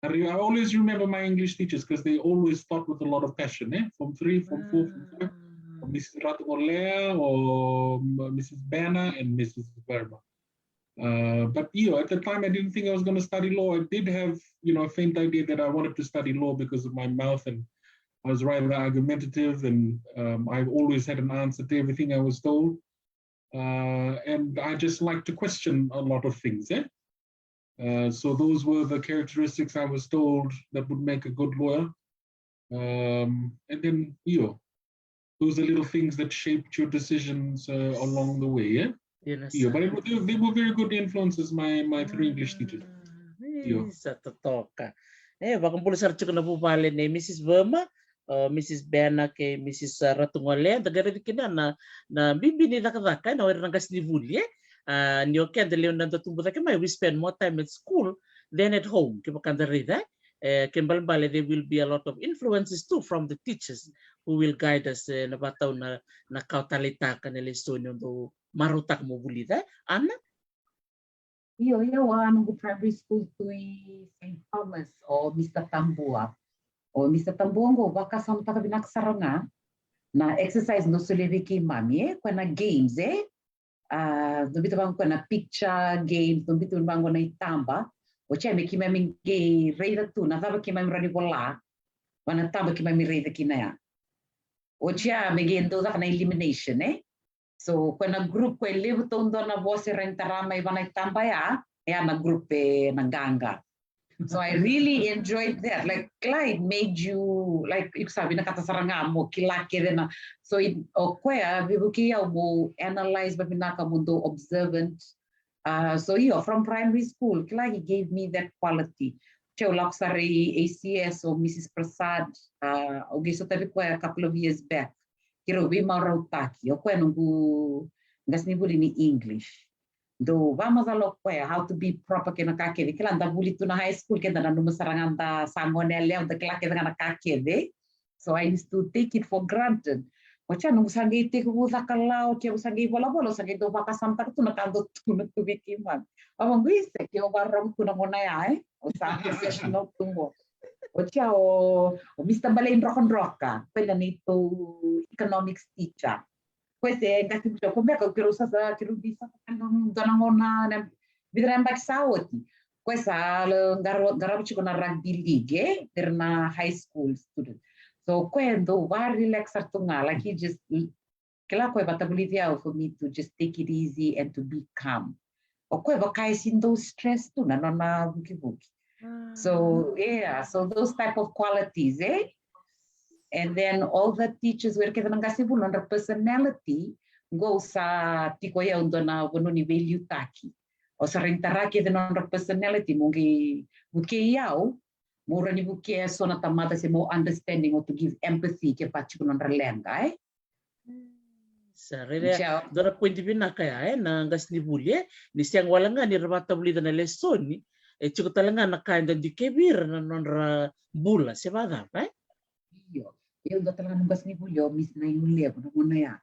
I, re- I always remember my English teachers because they always taught with a lot of passion, eh? Form three, form four, form five. Or Mrs Ratugolea, or M- Mrs Banner, and Mrs Verma. Uh, but, you know, at the time, I didn't think I was going to study law. I did have, you know, a faint idea that I wanted to study law because of my mouth, and I was rather argumentative, and um, I've always had an answer to everything I was told. Uh, and I just like to question a lot of things, eh? Uh, so those were the characteristics I was told that would make a good lawyer. Um, and then, io, those are little things that shaped your decisions uh, along the way, yeah? Io, but it, they, they were very good influences, my, my three English teachers. Io. Sa totoka. E, vakabula sara tiko na vuvale nei Mrs Verma, uh, Mrs Banner kei Mrs Ratugolea, da qai raica kina na, na bibi ni cakacaka, na o ira na qasenivuli, e? Uh, ni o keda lewe na da tubu cake mai, we spend more time at school than at home, kevaka da raica, e? E, ke balebale, there will be a lot of influences too from the teachers who will guide us, e, na vatau na, na ka o taleitaka na lesoni o dou marautaka mo vulica, e? Ana? Io, io, a noqu primary school tu i Saint Thomas, o Mr Tabua. O Mr Tabua qo vakasamataka vinaka sara ga na exercise dou solia vei keimami, e, koya na games, e? A, dou biuta vaqo koya na picture games, dou biuta vaqo na itaba. Oti ya me keimami qai raica tu na cava keimami rawa ni vola va na taba keimami raica kina ya. Oti ya me qai dou caka na elimination, e? So, koya na group koya e levu taudua na vosa e rawa ni tara mai va na itaba ya, ya na group e na qaqa. So I really enjoyed that. Like, kila, it made you, like, iko sa vinakata sara ga mo kila kece na. So it, o koya, vei, vukei au mo analyze vavinaka, mo dou observant. Uh, so io, from primary school, kila, he gave me that quality. Oti au lako sara i A C S, o Mrs Prasad, uh, au qai sotavi koya a couple of years back. Keirau veimarautaki, o koya noqu qasenivuli ni English. Dou vakamacala o koya how to be proper kei na ka kece. Kila, da vuli tu na high school, keda nanuma sara ga da sa gone yalewa, da kila kece ga na ka kece. So I used to take it for granted. Oti ya noqu sa qai tekivu caka law, kevu sa qai volavola, au sa qai dau vakasamataka tu na ka dau tukuna tu vei keimami. Au vaqo, isa, ke au vakarorogo tu na gauna ya, e? Au sa professional tu qo. Oti ya o, o Mr Balei Drokadroka, koya na neitou economics teacher. Koya se qasenivuli, ko beka keirau sa, sa, keirau vei sa, dua na gauna, na, vica na yabaki sa oti. Koya sa, la, qara-, qarava tiko na rugby league, e? Vei ira na high school student. So koya dau vakarelax sara tu ga, like, he just, kila, koya e vatavulici au for me to just take it easy and to be calm. O koya vaka e sega ni dau stress tu na nona vukivuki. So, yeah, so those type of qualities, e? And then all the teachers, o ira kece na qasenivuli, nodra personality, qo sa tiko ya e dua na vanua ni veiliutaki. O sa rawa ni tara kece nodra personality, mo qai vukei au, mo rawa ni vukea eso na tamata, se mo understanding, or to give empathy ke vaka tiko nodra leqa, e? Sa rairai, dua na poidi vinaka ya, e, na qasenivuli, e, ni sega wale ga ni ra vatavulica na lesoni, e tiko tale ga na ka eda dikevi ira na nodra bula, se vacava, e? Io, e dua tale ga na qasenivuli o Miss Naiulevu na gauna ya.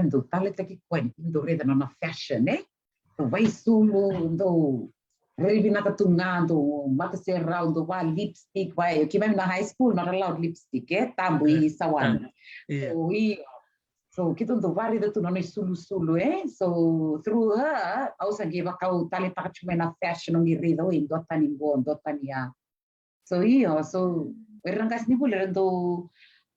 Dou taleitaki koya ni dou raica na nona fashion, e? Dau vaisulu, dau rairai vinaka tu ga, dau mataserau, dau va lipstick, va, e, keimami na high school, nodra allowed lipstick, e, tabu i Sawani. So, io. So keitou dau vakaraica tu na nona isulusulu, e? So through her, au sa qai vaka au taleitaka tiko mai na fashion, au qai raica, o, e duatani qo, duatani ya. So io, so o ira na qasenivuli ra dau,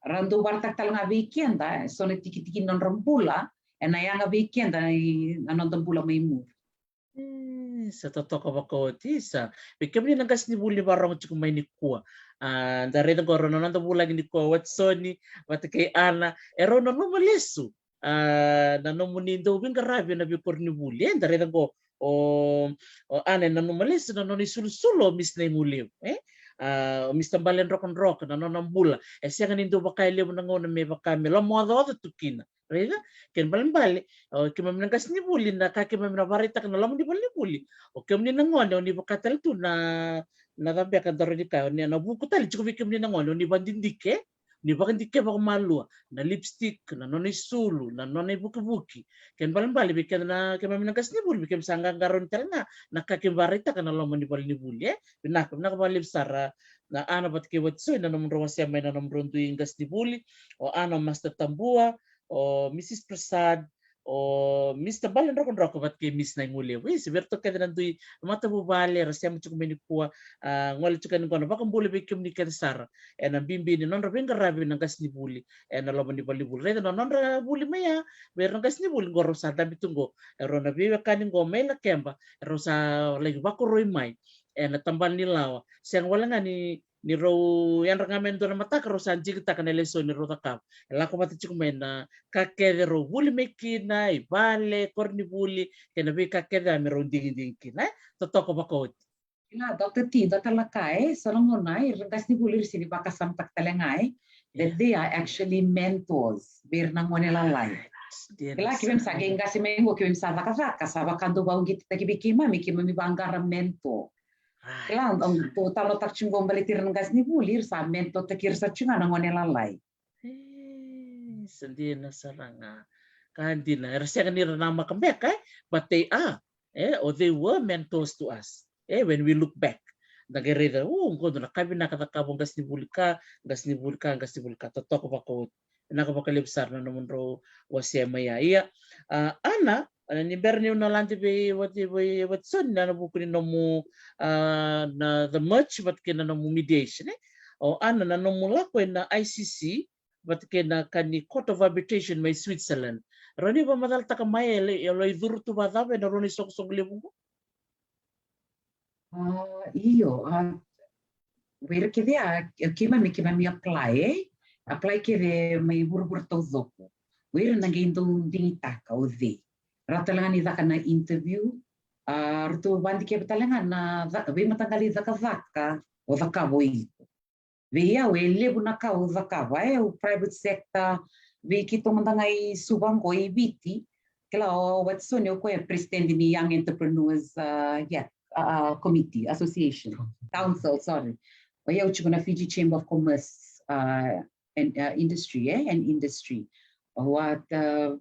ra dau vakaraitaka tale ga vei keda eso na tikitiki ni nodra bula, ena yaga vei keda na noda bula mai muri. E, sa totoka vakaoti, sa. Vei kemuni na qasenivuli ni vakarorogo tiko mai nikua, a, da raica qo rau na noda vulagi nikua, Watisoni vata kei Ana, e rau nanuma lesu a, na nomuni dau veiqaravi ena veikoronivuli, e, da raica qo, o, o Ana e nanuma lesu na nona isulusulu o Miss Naigulevu, e? A, o Mister Bale Drokadroka, na nona bula e sega ni dau vaka e levu na gauna me vaka me lomaocaoca tu kina. Raica, kena ibalebale, o keimami na qasenivuli, na ka keimami na vakaraitaka na loma ni valenivuli. O kemuni na gone, o ni vaka tale tu na, na ca beka daru ni kaya, o ni na vuku tale tiko vei kemuni na gone, o ni vakadidike, ni vakadike vakamalua, na lipstick, na nona isulu, na nona ivukivuki. Kena ibalebale vei keda na keimami na qasenivuli, vei keimami sa qaqarauni tale ga na ka keimami vakaraitaka na loma ni valenivuli, e? Vinaka, vinaka vakalevu sara na Ana vata kei Watisoni na nomudrau wasea mai na nomudrau dui qasenivuli, o Ana, o Master Tabua, o Missus Prasad, o Mister Bale Drokadroka vata kei Miss Naigulevu. Isa, vei iratou kece na dui matavuvale era sema tiko mai nikua, a, gole tiko yani qo na vakabula vei kemuni kece sara ena bibi ni nodra veiqaravi na qasenivuli ena loma ni valenivuli. Raica na nodra vuli mai ya, vei ira na qasenivuli qo rau sa dabe tu qo, e rau na veiwekani qo mai Lakeba, e rau sa laki vakoroi mai ena tabana ni lawa. Sega wale ga ni ni rau yadra ga mai na dua na mataka rau sa digitaka na lesoni rau cakava. E lako vata tiko mai na ka kece rau vuli mai kina, i vale, koronivuli, kei na veika kece a me rau digidigi kina, e? Totoka vakaoti. Kila, Doctor T, dua tale na ka, e, so na gauna, e, ira na qasenivuli ira sega ni vakasamataka tale ga, e, that they are actually mentors vei ira na gone lalai. Kila, keimami sa qai qase mai qo, keimami sa cakacaka, sa vakadua vakauqeti taki vei keimami, keimami vaqara mentor. Kila, au talanoataka tiko qo baleti ira na qasenivuli, ira sa mentor taki ira sara tiko ga na gone lalai. E, sa dina sara ga. Ka dina, era sega ni ra namaka beka, e? But they are, e? Or they were mentors to us. E, when we look back. Da qai raica, o, qo dua na ka vinaka cakava o qasenivuli ka, qasenivuli ka, qasenivuli ka, totoka vakaoti. Vinaka vakalevu sara na nomudrau wasea mai ya. Ia, a, Ana, a, ni bera niu na lade vei Wati, vei Watisoni na, na vuku ni nomu, a, na the merge vata kei na nomu mediation, e? O Ana, na nomu lako ena I C C vata kei na ka ni Court of Arbitration mai Switzerland. Rawa ni vakamacalataka mai e lai, e lai curu tu vakacava ena rua na isoqosoqo levu qo? A, io, a, vei ira kece a, keimami, keimami apply, e? Apply kece mai vuravura taucoko. O ira na qai dau digitaka o cei. Rawa tale ga ni caka na interview, a, ratou vakadikeva tale ga na ca-, veimataqali cakacaka o cakava o iko. Vei au e levu na ka au cakava, e, au private sector, vei keitou mada ga i Suva qo i Viti, kila o Watisoni o koya e president ni Young Entrepreneurs, uh, yeah, uh, uh, Committee, Association, Council, sorry. O yau tiko na Fiji Chamber of Commerce, uh, and, uh, Industry, e, and Industry. Au a, uh,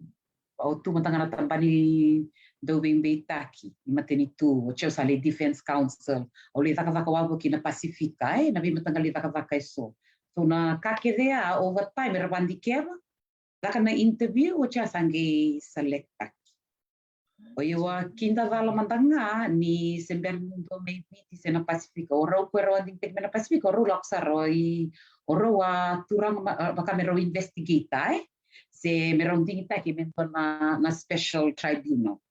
au tu mada ga na tabana ni dauveibeitaki ni matanitu, oti au sa lai Defence Council, au lai cakacaka wavoki na Pasifika, e, na veimataqali cakacaka eso. So na ka kece ya, over time, era vakadikeva, caka na interview, oti au sa qai selecttaki. O yau a kidacala mada ga ni se bera ni dua mai Viti se na Pasifika, o rau ko rau a digitaki mai na Pasifika, o rau lako sara i, o rau a turaga ma-, a, vaka me rau investigator, e? Se me rau digitaki me dua na, na special tribunal.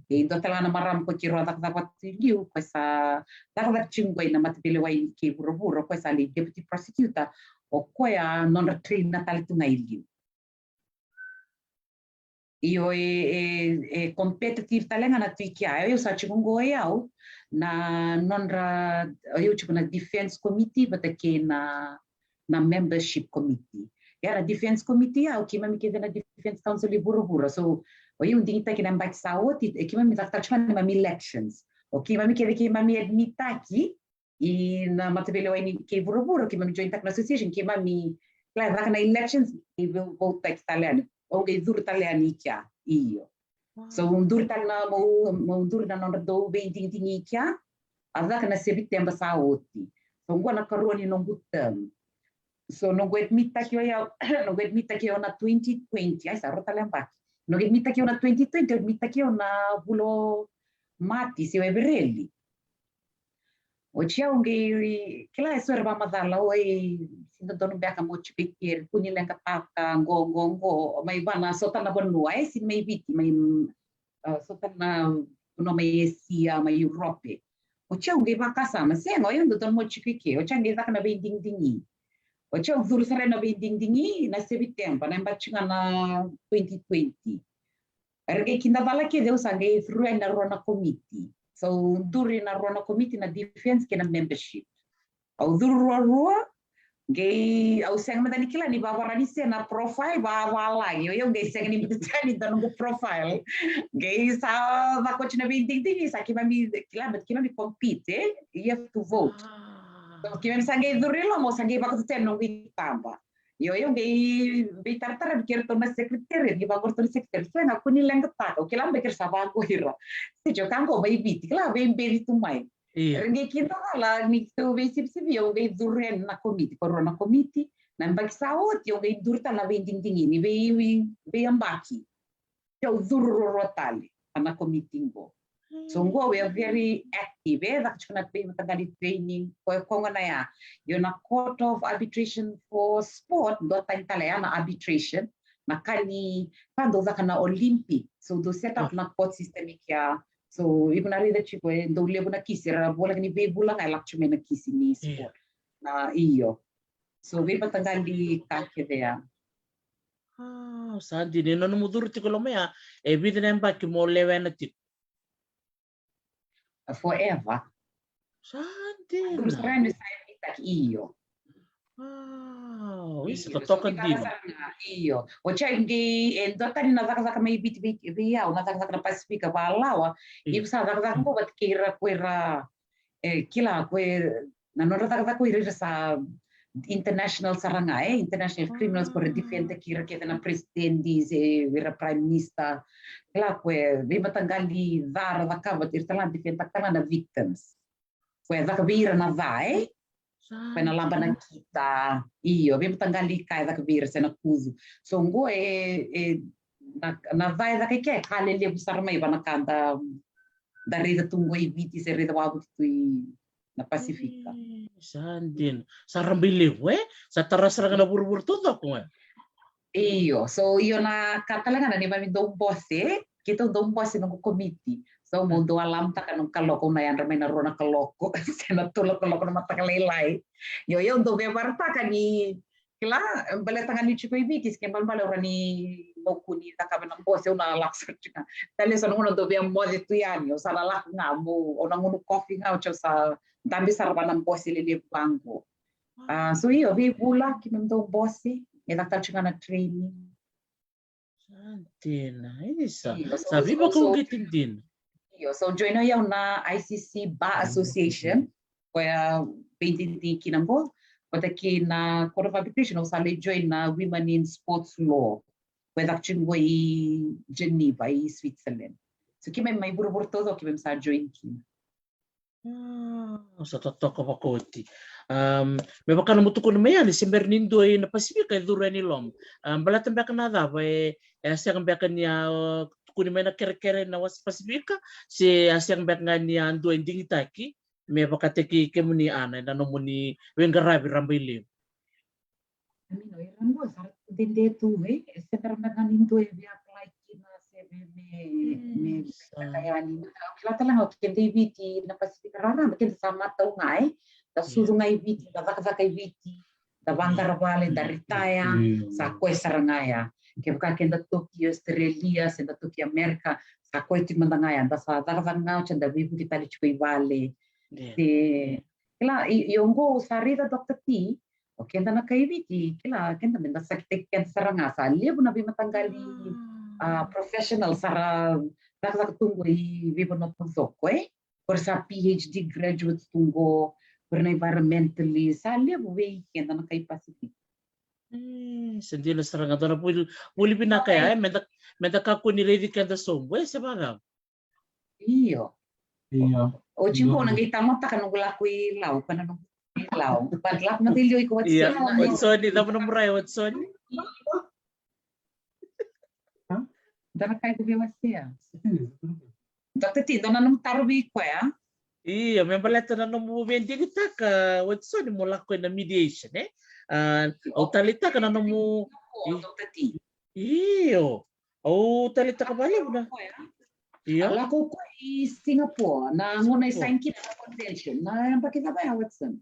E dua tale ga na marama ko keirau a cakacaka vata tu i liu, ko sa cakacaka tiko qo ena mataveilewai kei vuravura, ko sa lai deputy prosecutor, o koya nodra trainer tale tu ga i liu. Io, e, e, e competitive tale ga na tu i kea. Io, sa tiko qo e au na nodra, io, tiko na defense committee vata kei na, na membership committee. Ia na defense committee au, keimami kece na Defense Council i vuravura. So o io digitaki na yabaki sa oti, e keimami cakacaka tiko ga na neimami elections. O keimami kece keimami admittaki i na mataveilewai ni kei vuravura, keimami jointaka na association, keimami, kila, caka na elections, kei vou-, voutaki tale yani, au qai curu tale yani i kea, io. Wow. So au duri tale na, meu, meu duri na nodra dauveidigidigi i kea, a caka na September sa oti. So qo na karua ni noqu term. So noqu admittaki o yau, noqu admittaki o yau na twenty twenty, ai sa rua tale yabaki. Noqu admittaki o yau na twenty twenty, admittaki o yau na vula o Mati se o Evereli. Oti au qai, kila, e so era vakamacala, oi, se dodonu beka mo tiko i ke, kua ni leqataka, qo, qo, qo, mai vana, sota na vanua, e, sega ni mai Viti, mai, a, sota na vanua mai Esia, mai Europe. Oti au qai vakasama, sega, oi, au dodonu mo tiko i ke, oti au qai caka na veidigidigi. Oti au curu sara na veidigidigi na September, na yabaki ga na twenty twenty. Era qai kidacala kece au sa qai curu yani na rua na komiti. So au curu na rua na komiti, na defence kei na membership. Au curu ruarua, qai au sega mada ni kila ni vavarani se na profile vavalagi. Io, au qai sega ni biuta yani na noqu profile. Qai sa vaka oti na veidigidigi, sa keimami kila, but keimami compete, eh? You have to vote. So keimami sa qai curu i loma, au sa qai vakatutu yani noqu itaba. Io, au qai veitaratara vei keiratou na secretary, qai vaqo ratou na secretary, sega, kua ni leqataka, au kila beka era sa vaqo ira. Se jo ka qo mai Viti, kila veibeci tu mai. Ia. Era qai kidacala ni keitou veisivisivi, au qai curu yani na komiti, ko rua na komiti, na yabaki sa oti au qai curu tale na veidigidigi ni vei, veiyabaki. Au curu ruarua tale na komiti qo. So qo we are very active, e caka tiko na veimataqali training, ko e koya gona ya. Io na Court of Arbitration for Sport, dua tani tale ya na arbitration, na ka ni ka dau caka na Olympic. So dau set up na court system i kea. So iko na raica tiko e dau levu na kisi, era voleka ni veivula ga e lako tiko mai na kisi ni sport. Na io. So veimataqali ka kece ya. Ah, sa dina, na nomu curu tiko loma ya, e vica na yabaki mo lewena tiko? Forever. Sa dina. Curu sara yani sa e vitaki, io. Wow, isa, totoka dina. Io. Oti au qai, e dua tani na cakacaka mai Viti vei, vei au, na cakacaka na Pasifika vakalawa. Iko sa cakacaka qo vata kei ira ko ira, e, kila ko e, na nodra cakacaka ko ira, ira sa international sara ga, e, international criminals, ko ira defend-taki ira kece na president se ira prime minister. Kila ko e veimataqali ca ra cakava, ira tale ga defend-taka tale ga na victims. Ko e caka vei ira na ca, e? Ko e na laba na kita. Io, veimataqali ka e caka vei ira se na kucu. So qo e, e, na, na ca e caka i kea e ka lelevu sara mai va na ka da, da raica tu qo i Viti se raica wavoki tu i na Pasifika. Sa dina. Sa rabailevu, e? Sa tara sara ga na vuravura taucoko, e? Io, so io na ka tale ga na neimami dau bose, keitou dau bose noqu komiti. So mo dau alamtaka noqu kaloko, au na yadra mai na rua na kaloko se na tolu na kaloko na mataka lailai. Io, io dau veivarataka ni kila, baleta ga ni tiko i Viti, se ke balebale au rawa ni moku ni cakava na bose, au na lako sara tiko ga. Tale so na gauna dau via moce tu yani, au sa na lako ga mo, au na gunu kofi ga, au sa dabe sara va na bose lelevu vaqo. Ah, so io, veivula keimami dau bose, e caka tale tiko ga na training. Sa dina, isa. Sa veivakauqeti dina. Io, so join au na I C C Bar Association, koya veidigidigi kina qo, vata kei na Court of Arbitration, au sa lai join na Women in Sports Law, koya caka tiko qo i Geneva, i Switzerland. So keimami mai vuravura taucoko keimami sa join kina. Ah, sa totoka vakaoti. Um, me vaka nomu tukuna mai yani, se bera ni dua ina Pasifika e curu yani i loma. Um, baleta beka na cava, e, e a sega beka ni a, uh, tukuni mai na kerekere na Wasa Pasifika, se a sega beka ga ni a dua e digitaki me vakataki kemuni, Ana, ena nomuni veiqaravi rabailevu? Amino, ira qo sa ra dede tu, e, e se bera beka ga ni dua e via apply kina se me, me, me caka yani. Au kila tale ga o keda i Viti na Pasifika raraba, keda sa matau ga, e, da sucu ga i Viti, da cakacaka i Viti, da vaqara vale, da retire, sa koya sara ga ya. Kevaka keda toki Australia se da toki Amerika, sa koya tiko mada ga ya, da sa cakacaka ga oti, da veivuke tale tiko i vale. Se, kila, i, i oqo sa raica Doctor T, o keda na kai Viti, kila, keda meda sakitaki keda sara ga, sa levu na veimataqali, ah, professional sa ra cakacaka tu qo i veivanua taucoko, e? Ko ira sa P H D graduates tu qo, ko ira na environmentalist, sa levu vei keda na kai Pasifika. E, sa dina sara ga, dua na vuli, vuli vinaka ya, e? Meda, meda kakua ni raici keda sobu, e, se vacava? Io. Io. Oti qo na qai tamata ka noqu lako i Lau, ka na noqu i Lau. But lako mada i liu iko, Watsoni. Watsoni, cava na muria, Watsoni? Dua na ka iko via wasea. Doctor T, dua na nomu taro vei koya? Io, me baleta na nomu via digitaka, Watsoni, mo lako ina mediation, e? Ah, au taleitaka na nomu, Doctor T. Io. Au taleitaka vakalevu na. Io. A lako o koya i Singapore, na gauna e sign kina na convention. Na yabaki cava ya, Watson?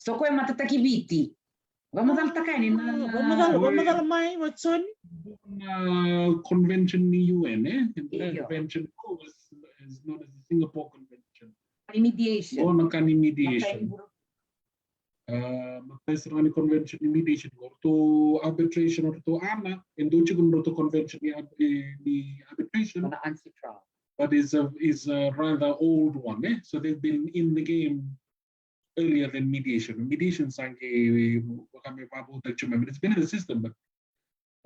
So koya e matataki Viti. Vakamacalataka yani na, ah, vakamacalataka mai, Watsoni. Na convention ni U N, eh? And the convention goes is known as the Singapore Convention. Ni mediation. O na ka ni mediation. Na ka ni, ah, matai sara ni convention ni mediation. O ratou arbitration, o ratou ana, e dua tiko na ratou convention ni, eh, ni arbitration. Na anti-trial. But is a, is a rather old one, eh? So they've been in the game earlier than mediation. Mediation sa qai, vaka me vakavuta tiko mai, but it's been in the system, but,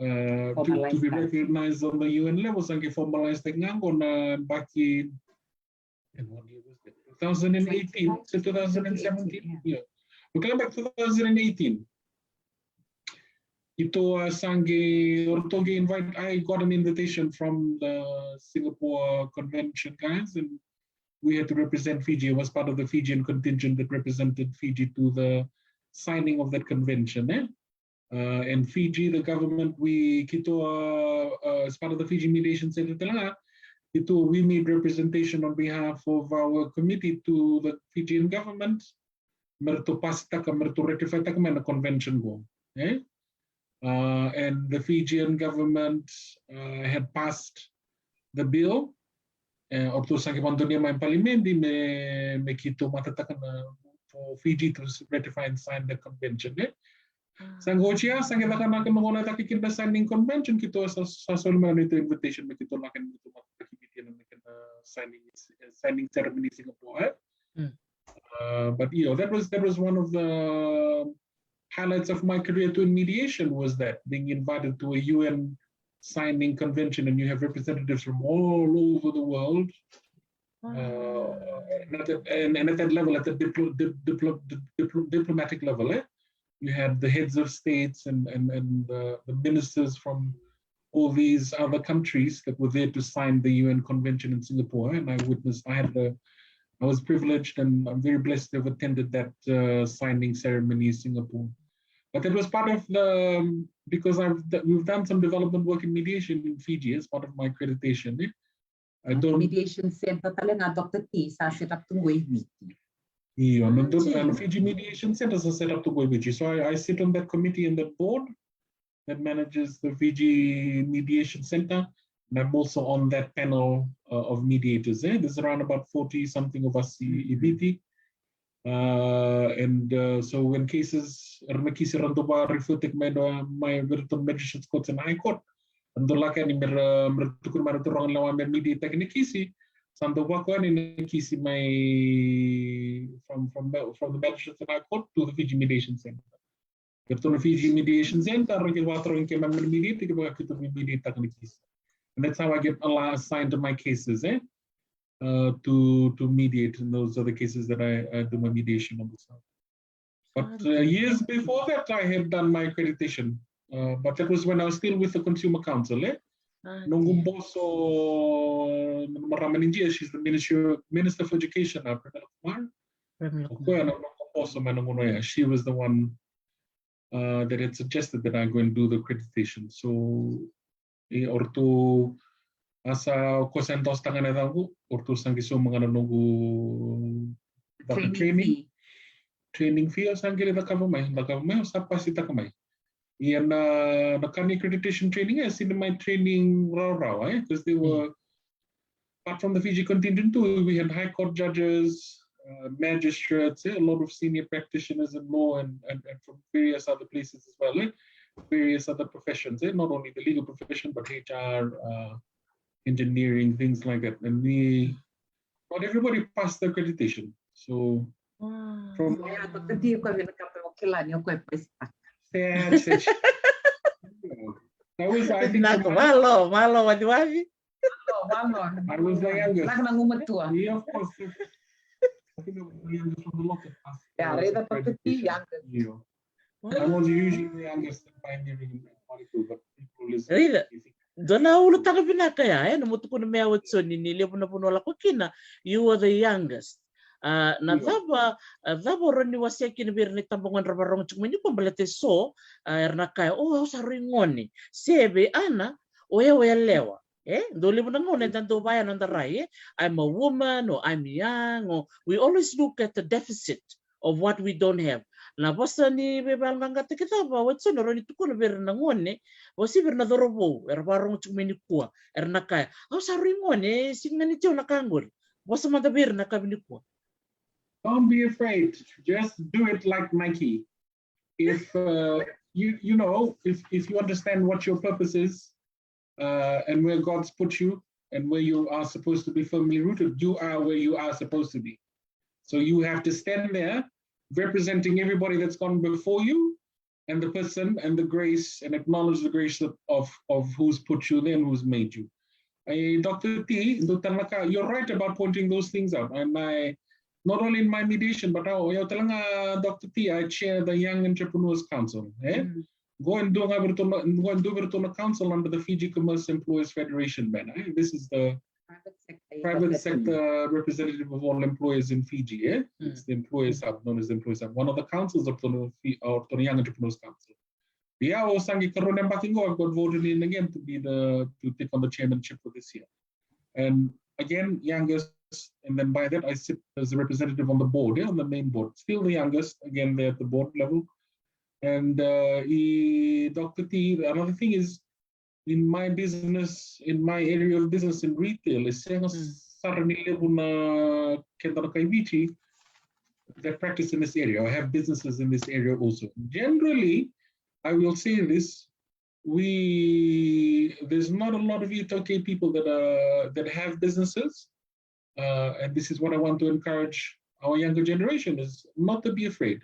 uh, to, to be recognized on the U N level, sa qai formalized tiko ga qo na back in, and what year was that? Two thousand eighteen, so two thousand seventeen? Yeah. We come back two thousand eighteen. Ito, uh, sa qai, o ratou qai invite, I got an invitation from the Singapore Convention guys, and we had to represent Fiji. I was part of the Fijian contingent that represented Fiji to the signing of that convention, eh? Uh, and Fiji, the government, we, keitou, uh, uh, as part of the Fiji Mediation Center tale ga, keitou, we made representation on behalf of our committee to the Fijian government, me ratou pasitaka, me ratou ratify-taka mai na convention qo, eh? Uh, and the Fijian government, uh, had passed the bill. Eh, o ratou sa qai vakadonuya mai palimedi me, me keitou matataka na, for Fiji to ratify and sign the convention, eh? Sa qai oti ya, sa qai caka na kena gauna e caka kina na signing convention, keitou sa, sa soli mai na neitou invitation me keitou lako yani me keitou matataki Viti ena kena signing, eh, signing ceremony Singapore, eh? Uh, but, you know, that was, that was one of the highlights of my career too in mediation, was that being invited to a U N signing convention, and you have representatives from all over the world. Uh, and, at that, and, and at that level, at the diplo-, dip-, diplo-, dip-, diplo-, diplomatic level, eh? You had the heads of states and, and, and the, the ministers from all these other countries that were there to sign the U N convention in Singapore, and I witnessed, I had the, I was privileged, and I'm very blessed to have attended that, uh, signing ceremony in Singapore. But that was part of the, um, because I've d-, we've done some development work in mediation in Fiji as part of my accreditation, eh? I don't. Mediation Center tale ga, Doctor T, sa set up tu qo i Viti. Io, na, na Fiji Mediation Center sa set up tu qo i Viti. So I, I sit on that committee and that board that manages the Fiji Mediation Center, and I'm also on that panel, uh, of mediators, eh? There's around about forty something of us i, i Viti. Uh, and, uh, so when cases, era na kisi era dau vakarefer-taki mai na, mai vei iratou na magistrates courts and high court, era dau lako yani me ra, me ra tukuna mai na turaga lewa me mediate-taki na kisi, sa dau lako yani na kisi mai from, from the, from the magistrates and high court to the Fiji Mediation Center. Keitou na Fiji Mediation Center, ra qai vakatarogi keimami na mediator, keitou vei mediate-taka na case. And that's how I get a lot assigned to my cases, eh? Uh, to, to mediate, and those are the cases that I, I do my mediation on the side. But, uh, years before that, I had done my accreditation. Uh, but that was when I was still with the Consumer Council, eh? Noqu boso, marama ni India, she's the minister, Minister for Education, uh, Pramila Kumar. O koya na noqu boso mai na gauna ya. She was the one uh, that had suggested that I go and do the accreditation. So, e, o ratou, a sa, o koya sa endorse-taka na yacaqu, o ratou sa qai sauma ga na noqu training, training fee, au sa qai lai cakava mai, cakava mai, au sa pasi-taka mai. Ia na, na ka ni accreditation training, e sega ni mai training rawarawa, eh? Because they were, apart from the Fiji contingent too, we had high court judges, uh, magistrates, eh, a lot of senior practitioners in law and, and, and from various other places as well, eh? Various other professions, eh? Not only the legal profession, but H R, uh, engineering, things like that. And we, not everybody passed the accreditation. So, from, yeah, but the deal, I mean, the company, okay, la, ni o koya e pasi-taka. Sad, sad. I was, I think, malo, malo, waviwavi. Malo, malo. I was the youngest. Lako na gumatua. Yeah, of course. I think I was the youngest from the lot of us. Yeah, raica vata, the youngest. Yeah. I was usually the youngest in pioneering in Marikau, but people listen. Raica. Dua na ulutaga vinaka ya, eh, na mo tukuna mai, Watsoni, ni levu na vanua o lako kina, you were the youngest. Ah, na cava, ah, cava o rawa ni wasea kina vei ira na itabagone era vakarogo tiko mai nikua, baleta eso, ah, era na kaya, o, au sa rui gone. Se vei Ana, o yau e yalewa. Eh? Dau levu na gauna eda dau vaya na noda rai, eh? I'm a woman, or I'm young, or we always look at the deficit of what we don't have. Na vosa ni veivakayaloqaqataki cava o Edson e rawa ni tukuna vei ira na gone, vauci vei ira na cauravou era vakarogo tiko mai nikua, era na kaya, au sa rui gone, e sega ni tiko na ka qori. Vosa mada vei ira na ka vinikua. Don't be afraid. Just do it like Nike. If uh, you you know if if you understand what your purpose is, uh, and where God's put you and where you are supposed to be firmly rooted, you are where you are supposed to be. So you have to stand there representing everybody that's gone before you and the person and the grace and acknowledge the grace of, of, of who's put you there and who's made you. Eh, Doctor T, Doctor Naka, you're right about pointing those things out. And I, not only in my mediation, but I, Doctor T, I chair the Young Entrepreneurs Council. Eh? Mm. Go and do a virtual council under the Fiji Commerce Employers Federation banner. Eh? This is the private sector, private sector representative of all employers in Fiji. Eh? Mm. It's the employers hub, known as the employers hub. One of the councils of the, of the Young Entrepreneurs Council. Yeah, o sa qai karua na yabaki qo, I've got voted in again to be the, to take on the chairmanship for this year. And again, youngest, and then by that I sit as a representative on the board, yeah, on the main board. Still the youngest, again, there at the board level. And uh, e, Doctor T, another thing is, in my business, in my area of business in retail, e sega sara ni levu na keda na kai Viti that practice in this area or have businesses in this area also. Generally, I will say this, we, there's not a lot of iTaukei people that are, that have businesses. Uh, and this is what I want to encourage our younger generation, is not to be afraid.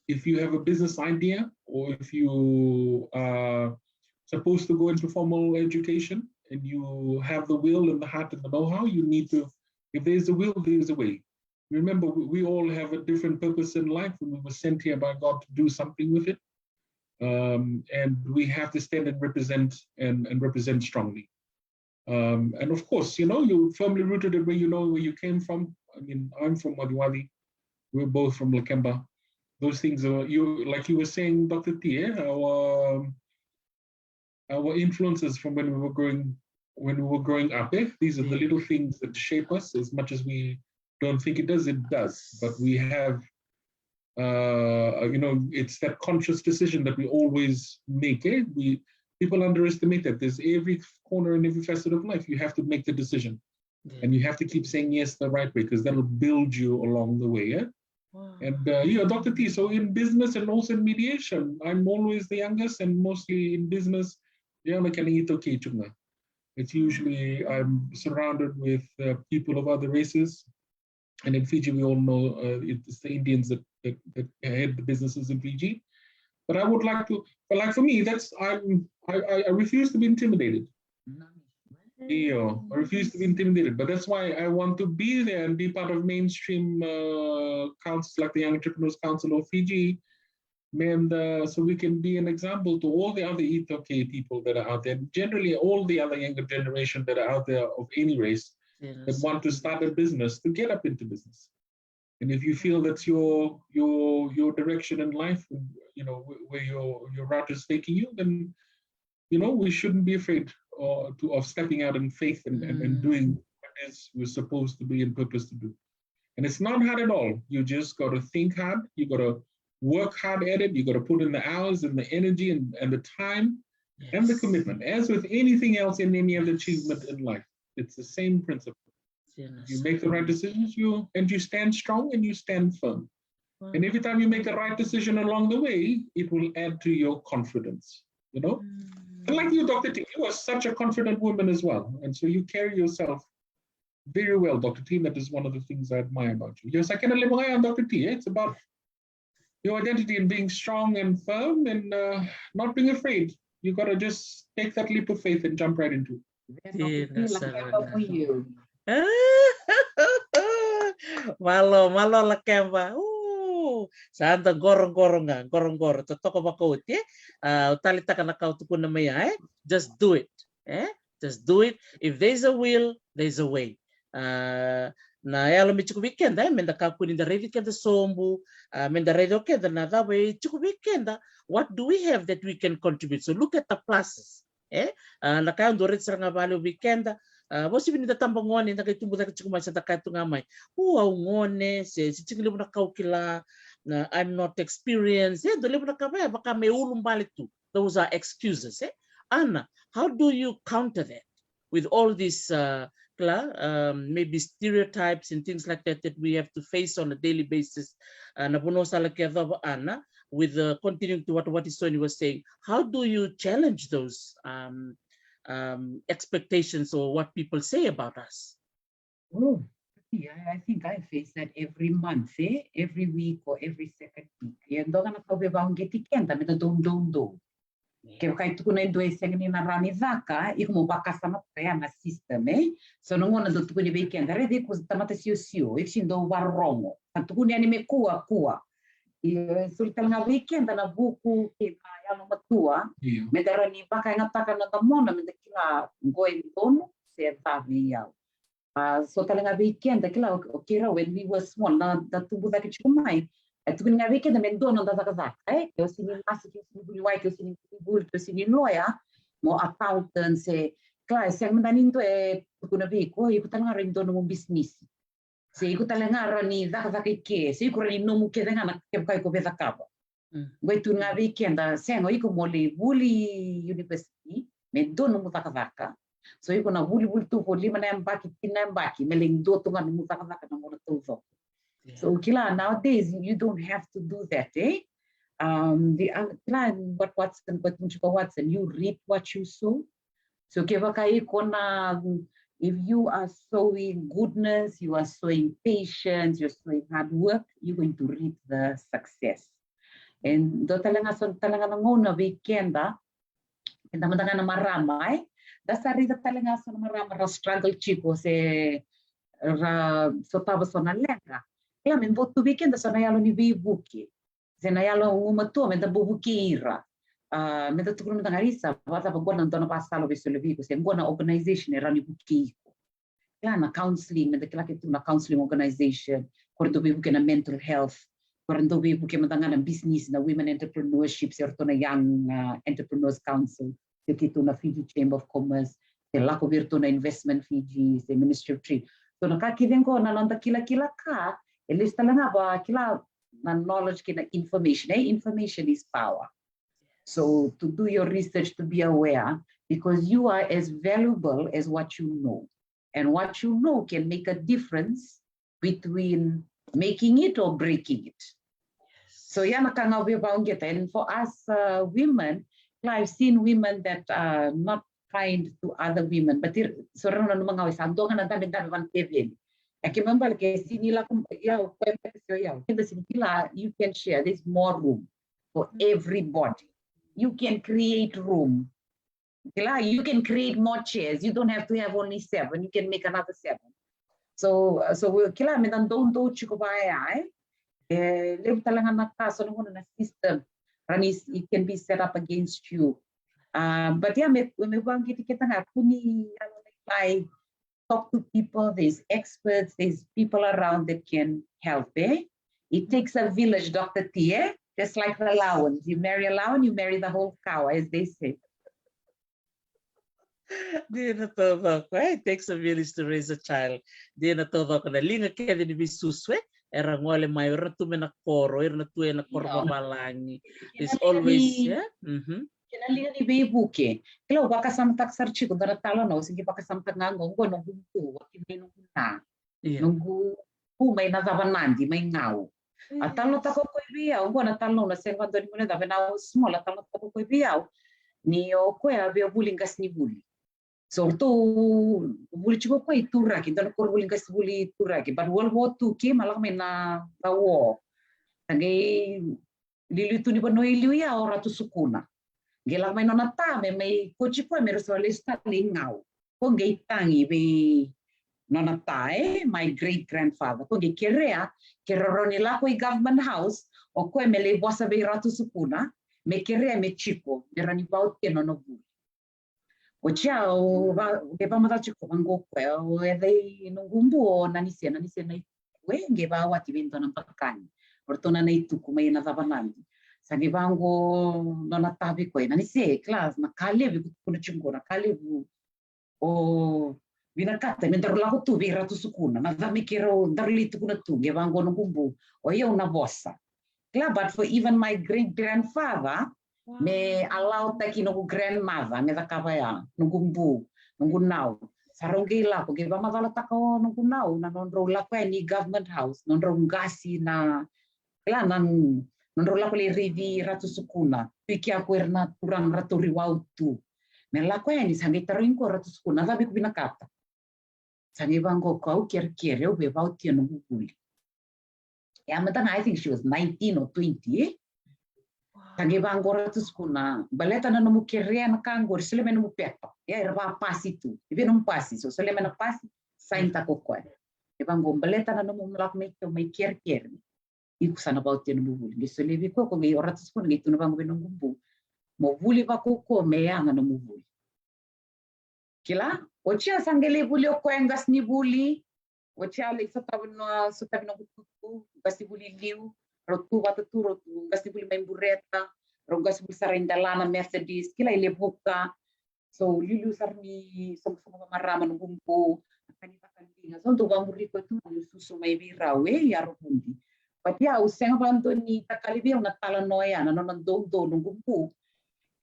If you have a business idea, or if you are supposed to go into formal education and you have the will and the heart and the know-how, you need to, if there's a will, there's a way. Remember, we, we all have a different purpose in life, and we were sent here by God to do something with it. Um, and we have to stand and represent and, and represent strongly. Um, and of course, you know, you're firmly rooted in where you know, where you came from. I mean, I'm from Wadiwadi. We're both from Lakeba. Those things are, you, like you were saying, Doctor T, eh, our, our influences from when we were growing, when we were growing up. Eh? These are the little things that shape us. As much as we don't think it does, it does. But we have uh, you know, it's that conscious decision that we always make. Eh? We, people underestimate that. There's every corner and every facet of life, you have to make the decision. Yeah. And you have to keep saying yes the right way, because that'll build you along the way. Eh? Wow. And uh, yeah, Doctor T, so in business and also in mediation, I'm always the youngest, and mostly in business, yeah, like an ito kichunga. It's usually I'm surrounded with uh, people of other races. And in Fiji, we all know uh, it's the Indians that, that, that head the businesses in Fiji. But I would like to, but like for me, that's, I'm, I, I, I refuse to be intimidated. Io, I refuse to be intimidated. But that's why I want to be there and be part of mainstream uh, councils like the Young Entrepreneurs Council of Fiji. And uh, so we can be an example to all the other iTaukei people that are out there, and generally all the other younger generation that are out there of any race that want to start a business, to get up into business. And if you feel that's your your your direction in life, you know, where your your route is taking you, then you know we shouldn't be afraid or to, of stepping out in faith and, and, and doing what it is we're supposed to be and purpose to do. And it's not hard at all. You just got to think hard. You got to work hard at it. You got to put in the hours and the energy and, and the time and the commitment. As with anything else in any other achievement in life, it's the same principle. You make the right decisions, you and you stand strong and you stand firm. And every time you make the right decision along the way, it will add to your confidence. You know, and like you, Doctor T, you are such a confident woman as well, and so you carry yourself very well, Doctor T. That is one of the things I admire about you. Yes, I can live on, Doctor T. It's about your identity and being strong and firm and uh, not being afraid. You got to just take that leap of faith and jump right into it. Malo, malo Lakeba. Sa da qoroqoro ga, qoroqoro, totoka vakaoti. Au taleitaka na ka au tukuna mai ya, eh? Just do it, eh? Just do it. If there's a will, there's a way. Uh, na yalo me tiko vei keda, eh? Me da kakua ni da raici keda sobu, uh, me da raici o keda na cava e tiko vei keda. What do we have that we can contribute? So look at the pluses. E? A, na ka e dua raica sara ga vale o vei keda. A, vosivi ni da tabagone, da qai tubu cake tiko mai, sa da kaya tu ga mai, u, au gone, se, se tiko levu na ka au kila, na, I'm not experienced. E dua levu na ka vaya vaka me ulu bale tu. Those are excuses, eh? Ana, how do you counter that with all these uh, kila, um, maybe stereotypes and things like that that we have to face on a daily basis? Uh, na vanua sa laki yacova, Ana, with uh, continuing to what what is Soni was saying, how do you challenge those um, um, expectations or what people say about us? Oh, yeah, I think I face that every month, eh? Every week or every second week. Ia dua ga na ka au via vaqeti keda me da dou dou dou. Kevaka e tukuna e dua e sega ni na rawa ni caka, iko mo vakasama toka ya na system, eh? So na gauna dau tukuni vei keda, raica iko tamata siosio, iko si dau varorogo. Ka tukuni yani me kua, kua. Ia soli tale ga vei keda na vuku kei na yalomatua me da rawa ni vakayagataka na noda mona me da kila qo e donu se ca vei au. A, so tale ga vei keda, kila, o, o keirau when we were small, na, da tubu cake tiko mai. E tukuni ga vei keda me dua noda cakacaka, e? Ke o sini nasi, ke o sini vuli wai, ke o sini vuli, ke o sini loya, mo accountant, se, kila, e sega mada ni dua e tukuna vei iko, iko tale ga rawa ni dua nomu bisinisi. Se iko tale ga rawa ni cakacaka i ke, se iko rawa ni nomu kece ga na kevaka iko via cakava. Qo e tukuni ga vei keda, sega, o iko mo lai vuli university, me dua nomu cakacaka. So iko na vulivuli tu for lima na yabaki, tini na yabaki, me lai dua tu ga nomu cakacaka na gauna taucoko. So kila, nowadays you don't have to do that, eh? Um, the other, kila, what Watson, what Watson, you reap what you sow. So kevaka iko na, if you are sowing goodness, you are sowing patience, you're sowing hard work, you're going to reap the success. And dua tale ga, so tale ga na gauna vei keda, keda mada ga na marama, e? Da sa raica tale ga so na marama ra struggle tiko se ra sotava so na leqa. Ia me bau tu vei keda so na yalo ni veivuke. Se na yalo gumatua me da bau vukei ira. A, me da tukuna mada ga, isa, vakacava qo na dua na vasala vei soli vei iko, se qo na organization e rawa ni vukei iko. Kila na counseling, me da kila ke tu na counseling organization, ko ra dau veivuke na mental health, ko ra dau veivuke mada ga na business, na women entrepreneurship, se ratou na young uh, entrepreneurs council, se ke tu na Fiji Chamber of Commerce, se lako vei ratou na investment Fiji, se Ministry of Trade. So na ka kece qo na noda kilakila ka, e lesu tale ga va kila na knowledge kei na information, eh? Information is power. So to do your research, to be aware, because you are as valuable as what you know. And what you know can make a difference between making it or breaking it. So ia na ka ga au via vaqeta. And for us uh, women, I've seen women that are not kind to other women. But so ra na nanuma ga, sa dua ga na dabedabe vana teveli. E ke mabala ke sini lako ia o koya me sio ia. Keda sini kila, you can share. There's more room for everybody. You can create room. Kila, you can create more chairs. You don't have to have only seven. You can make another seven. So, so kila, me da dou dou tiko vaya, eh? E levu tale ga na ka, so na gauna na system, rani, it can be set up against you. Uh, but yeah, me, me vaqeti keda ga, kua ni yalo lailai, talk to people, there's experts, there's people around that can help, eh? It takes a village, Doctor T, eh? Just like the Lawans. You marry a Lawan, you marry the whole kawa, as they say. Dina taucoko, eh? It takes a village to raise a child. Dina taucoko, na liga kece ni veisusu, eh? Era gole mai, era tu mai na koro, era na tu ena koro vavalagi. There's always, yeah? Mm-hmm. Kena liga ni veivuke. Kila, au vakasamataka sara tiko dua na talanoa, au sega ni vakasamataka ga qo, qo noqu bu, wati mai noqu na. Noqu bu mai na cava Nadi, mai Gau. A talanoataka o koya vei au, qo na talanoa na sega dua ni gone cava na au small, a talanoataka o koya vei au. Ni o koya a via vuli qasenivuli. So ratou vuli tiko o koya i Turaki, dua na koro vuli qasenivuli i Turaki. But World War Two came, a lako mai na, na war. Sa qai liuliu tu ni vanua i liu ya o Ratu Sukuna. Qai lako mai nona ta me mai kauti koya me ra sa lesu tale i Gau. Ko qai tagi vei nona ta, e, my great grandfather. Ko qai kerea ke ra rawa ni lako i Government House, o koya me lai vosa vei Ratu Sukuna, me kerea me tiko, me rawa ni vautia nona vuli. Oti ya, au va, au qai vakamacala tiko vaqo o koya, au yaco i noqu bu o Nanise, Nanise Naituku, e qai vakawati vei dua na bakani. O ratou na Naituku mai na cava Nadi. Sa qai vaqo nona ta vei koya, Nanise, kila, na ka levu iko tukuna tiko qo, na ka levu o vinakata me daru lako tu vei Ratu Sukuna, na cava me keirau daru lai tukuna tu, qai vaqo noqu bu, o yau na vosa. Kila, but for even my great grandfather, me allow taki noqu grandmother me cakava ya, noqu bu, noqu nau. Sa rau qai lako, qai vakamacalataka o noqu nau na nodrau lako yani Government House, nodrau qasi na, kila, na nodrau lako lai raici Ratu Sukuna. Tu i kea ko ira na turaga ra tauri wau tu. Me lako yani, sa qai tarogi koya o Ratu Sukuna, na cava iko vinakata? Sa qai vaqo, ko au kerekere, au via vautia noqu vuli. Ya mada ga, I think she was nineteen or twenty, eh? Sa qai vaqo o Ratu Sukuna, baleta na nomu kerea na ka qori, solia mai nomu pepa. Ya, era vapasi tu. I vei nomu pasi? So solia mai na pasi, sign taka o koya. E vaqo, baleta na nomu lako mai ke, mai kerekere, iko sa na vautia nomu vuli. Qai solia vei koya, ko qai, o Ratu Sukuna qai tukuna vaqo vei noqu bu, mo vuli vakaukauwa me yaga nomu vuli. Kila, oti ya sa qai lai vuli o koya e qasenivuli. Oti ya lai sotavi na, sotavi noqu tutu, qasenivuli liu. Rau tu vata tu, rau tu qasenivuli mai Bureta. Rau qasenivuli sara i Delana Methodist, kila, i Levuka. So liuliu sara ni soqosoqo vamarama noqu bu, na ka ni vakadiga. So dau vamuri koya tu, ni susu mai vei rau, e, i Arovudi. But ya, au sega vakadua ni takali vei au na talanoa ya, na nona doudou noqu bu.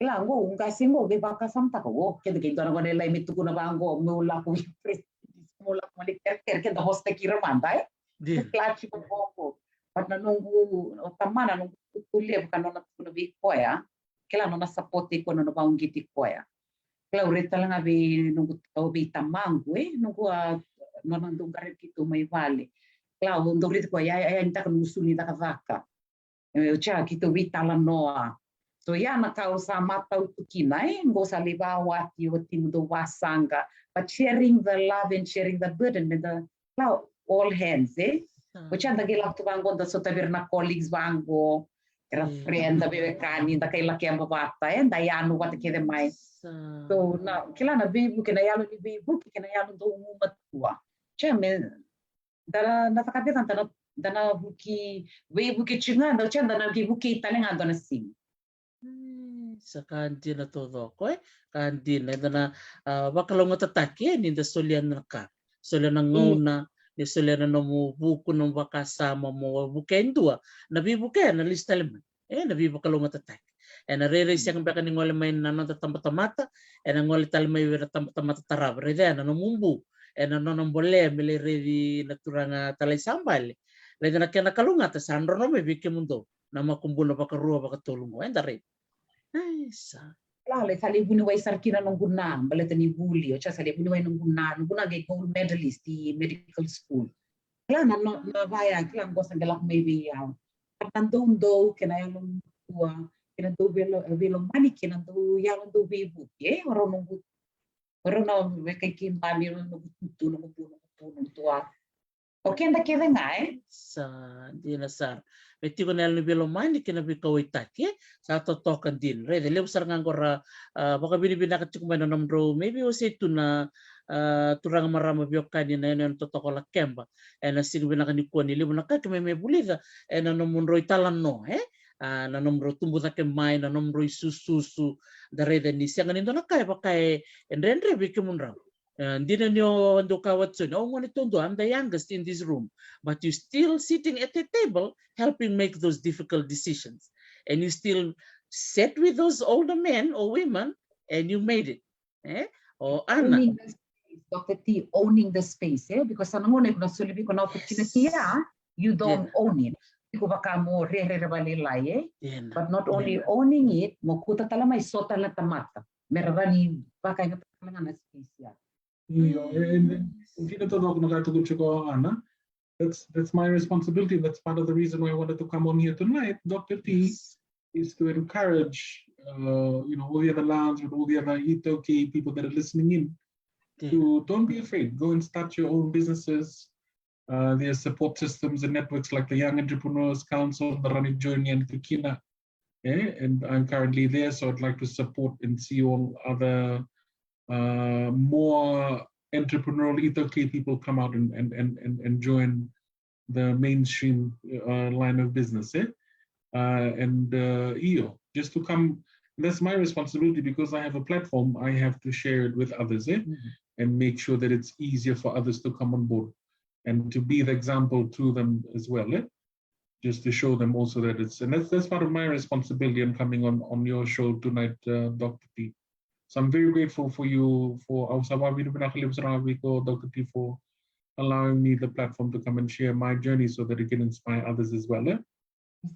Kila, qo, u qase qo, qai vakasamataka, o, keda qai dua na gone lai me tukuna vaqo, meu lako i press release, meu lako mai kerekere, keda hostaki ira mada, e? Kila, tiko qo. But na noqu, o tamana, noqu tutu levu ka nona tukuna vei koya, kila, nona support i koya, nona vakauqeti koya. Kila, au raica tale ga vei noqu, au vei tamaqu, e? Noqu, a, nona dau qaravi keitou mai vale. Kila, au dau raici koya, ya, ya, ya, ni taka noqu sulu ni cakacaka. E, oti ya keitou veitalanoa. So ya na ka au sa matau tu kina, e, qo sa lai vawati, o timu dau vasaqa. But sharing the love and sharing the burden, me da, la, all hands, e. Oti ya da qai lako tu vaqo, da sotavi ira na colleagues vaqo, era friend, da veiwekani, da kai lakeba vata, e, da yanu vata kece mai. So na, kila, na veivuke, na yalo ni veivuke kei na yalo dau gumatua. Oti ya me da na, na cakava, da na, da na vuki, veivuke tiko ga, da, oti ya da na qai vukei tale ga dua na siga. E, sa ka dina taucoko, e? Ka dina, eda na, a, vakalougatataki, e, ni da solia na ka. Solia na gauna, ni solia na nomu vuku, nomu vakasama, mo vuke e dua. Na veivuke, na lesu tale mai. E, na veivakalougatataki. E na rairai sega beka ni gole mai na noda tabatamata, e na gole tale mai vei ira tabatamata tarava. Raica ya na nomu bu, e na nona bolea me lai raici na turaga talai sa bale. Raica na kena kalougata sa drono mai vei kemudou na makubuna vakarua, vakatolu qo. Eda raica. Ai, sa. Kila, lai sa lai vuniwai sara kina noqu na, baleta ni vuli, oti ya sa lai vuniwai noqu na, noqu na qai gold medalist i medical school. Kila na, na, na vaya, kila qo sa qai lako mai vei au. Na doudou, kei na yalo matua, kei na dau veilo-, veilomani, kei na dau yalo dau veivuke, e, o rau noqu, o rau na wekai keimami, o rau noqu tutu, noqu bu, noqu bu, noqu tua. O keda kece ga, e? Sa dina sara. Me tiko na yalo ni veilomani kei na veikauwaitaki, e? Sa totoka dina. Raica, levu sara ga qo ra, a, vakavinavinaka tiko mai na nomudrau, maybe o se tu na, a, turaga, marama, veiwekani na yanuyanu totoka o Lakeba. E na siga vinaka nikua ni levu na ka keimami vulica e na nomudrau italanoa, e? A, na nomudrau tubu cake mai, na nomudrau isususu, da raica ni sega ni dua na ka e vaka e, e dredre vei kemudrau. E, dina ni o dau kaya, Watson, o gone taudua, I'm the youngest in this room, but you still sitting at the table helping make those difficult decisions. And you still sat with those older men or women and you made it. E? O Ana. Owning the space, Doctor T, owning the space, e? Because sa na gauna iko na soli vei iko na opportunity ya, you don't own it. Iko vaka mo rerere vakalailai, e? But not only owning it, mo kauta tale mai so tale na tamata me ra rawa ni vakayagataka tale ga na space ya. Io, e, e, e, dina taucoko na ka e tukuna tiko o Ana. That's, that's my responsibility. That's part of the reason why I wanted to come on here tonight, Doctor T, is to encourage, uh, you know, all the other Lans and all the other iTaukei people that are listening in to don't be afraid. Go and start your own businesses. Uh, there are support systems and networks like the Young Entrepreneurs Council, the Rani Journey and Kikina. Eh, and I'm currently there, so I'd like to support and see all other, uh, more entrepreneurial iTaukei people come out and, and, and, and, and join the mainstream, uh, line of business, eh? Uh, and, uh, io, just to come, that's my responsibility because I have a platform, I have to share it with others, eh? And make sure that it's easier for others to come on board and to be the example to them as well, eh? just to show them also that it's, and that's that's part of my responsibility in coming on on your show tonight, uh, Doctor T. So I'm very grateful for you for, au sa vakavinavinaka levu sara ga vei iko, Doctor T, for allowing me the platform to come and share my journey so that it can inspire others as well, eh?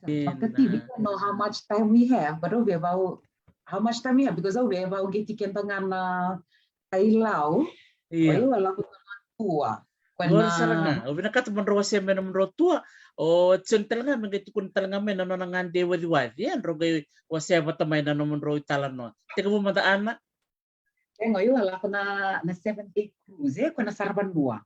Doctor T, we don't know how much time we have, but au via vau, how much time we have, because au via vau qeti keda ga na kai Lau. Ia. Au a lako na tua. Qori sara ga, au vinakata mo drau wasea mai na nomudrau tua. O Joni tale ga me qai tukuna tale ga mai na nona gade waciwaci, e, drau qai wasea vata mai na nomudrau italanoa. Tekivu mada, Ana. E, qo au a lako na, na seven day cruise, e, ko na saravanua.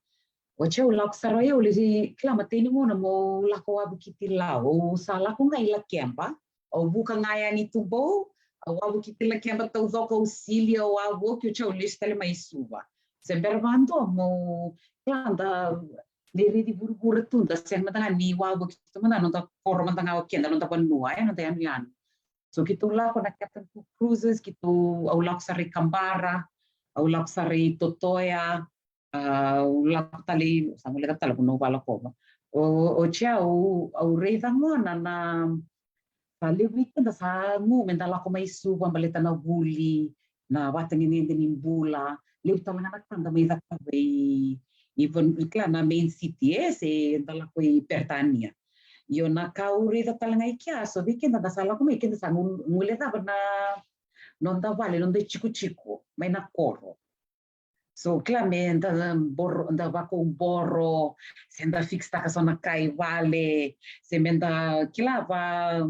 Oti au lako sara, au lai kila, mateni gauna mo lako wavokiti Lau, au sa lako ga i Lakeba, au vuka ga yani Tubou, au wavokiti Lakeba taucoko, au sili, au wavoki, oti au lesu tale mai Suva. Se bera vadua mo kila da lai raici vuravura tu, da sega mada ga ni wavoki tu mada na noda koro mada ga o keda, noda vanua, e, noda yanuyanu. So keitou lako na Captain Cook Cruises, keitou, au lako sara i Kabara, au lako sara i Totoya, a, au lako tale i, sa guleka tale, vanua au a lakova. O, oti au, au raica gona na, sa levu vei keda sa gu me da lako mai Suva baleta na vuli, na vatagedegede ni bula, levu tale ga na ka da mai cakava i, i van-, kila, na main city, e, se da lako i Peritania. Io, na ka au raica tale ga i kea, so vei keda da sa lako mai, keda sa gu-, guilecava na noda vale, noda itikotiko mai na koro. So kila, me da boro, da vakauboro, se da fix-taka so na ka i vale, se me da kila va,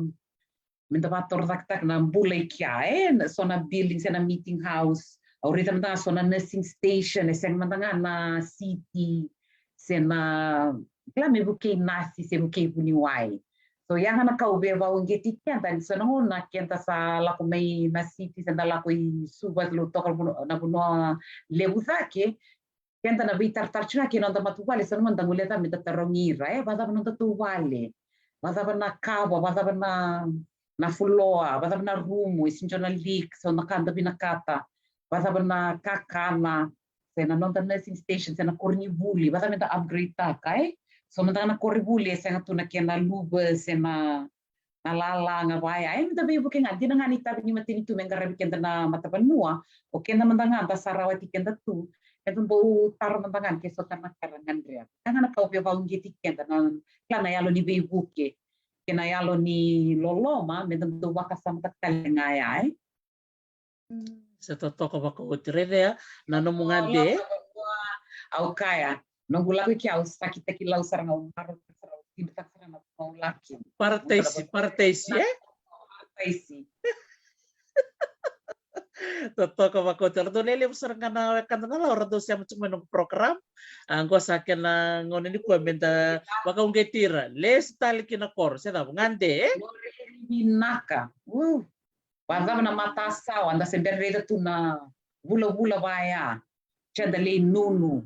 me da vatorocaketaka na bula i kea, e, na so na building, se na meeting house, au raica mada ga so na nursing station, e sega mada ga na city, se na, kila, me vukei nasi, se vukei vuniwai. So ia ga na ka au via vakauqeti keda, ni so na gauna keda sa lako mai na city, se da lako i Suva, se lako toka na vanua, na vanua levu cake, keda na veitaratara tiko ga kei na noda matavuvale, so na gauna da guilecava me da tarogi ira, e, vacava na nodatou vale, vacava na kava, vacava na, na floor, vacava na rumu, e sega ni dua na leak, so na ka da vinakata, vacava na kakana, se na noda nursing station, se na koronivuli, vacava me da upgrade-taka, e? So mada ga na koronivuli e sega tu na kena luva, se na na lalaga vaya. E, me da veivuke ga, dina ga ni itavi ni matanitu me qaravi keda na matavanua, o keda mada ga da sa rawati keda tu, me da dau taro mada ga ke so tale na ka era gadreva. Ia ga na ka au via vakauqeti keda na, kila, na yalo ni veivuke kei na yalo ni loloma, me da dau vakasamataka tale ga ya, e. Sa totoka vakaoti. Raica ya na nomu gade. Au kaya, noqu lako i kea au sa kitaki Lau sara ga, au marautaka sara, au tibitaka sara na noqu laki. Parataisi, parataisi, e? Parataisi. Totoka vakaoti. Ratou lelevu sara ga na wekada na Lau, ratou sema tiko mai noqu program. A, qo sa kena gauna nikua me da vakauqeti ira. Lesu tale ki na koro, se cava, gade, e? Vinaka. Vacava na matasawa, da se bera raica tu na vulavula vaya, tia da lai nunu.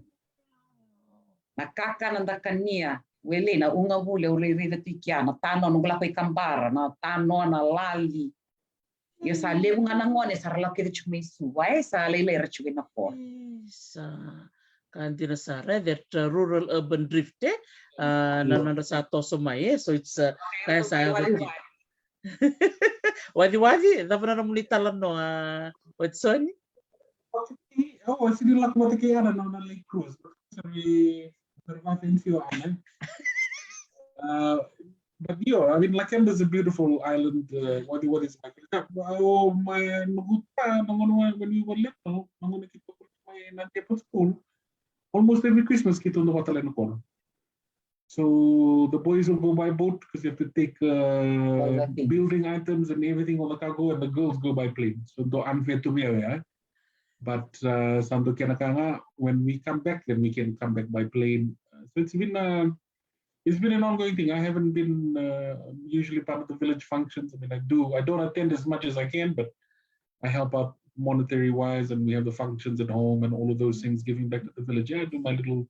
Na kakana da kania, wele na uga vule au lai raica tu i kea, na tanoa, noqu lako i Kabara, na tanoa, na lali. Ia sa levu ga na gone sa ra lako kece tiko mai Suva, e, sa lailai ra tiko ina koro. Isa. Ka dina sara, e, that, uh, rural urban drift, e? Uh, na nodra sa toso mai, e? So it's, uh, kaya sa yaco tiko. Waciwaci, cava na nomuni talanoa, Watisoni? Au a sini lako vata kei Ana na nona lai cruise. Sorry, sorry, vata in few Ana. Uh, but io, I mean, Lakeba is a beautiful island. Uh, Waciwaci is my favorite. Oh, my, noqu ta, na gauna when we were little, na gauna keitou mai na depot school, almost every Christmas keitou na vata lai na koro. So the boys will go by boat because you have to take, uh, building items and everything on the cargo, and the girls go by plane. So dou unfair to me, yeah. But, uh, sa dou kena ka ga, when we come back, then we can come back by plane. Uh, so it's been, uh, it's been an ongoing thing. I haven't been, uh, usually part of the village functions. I mean, I do, I don't attend as much as I can, but I help out monetary wise, and we have the functions at home and all of those things, giving back to the village. Yeah, I do my little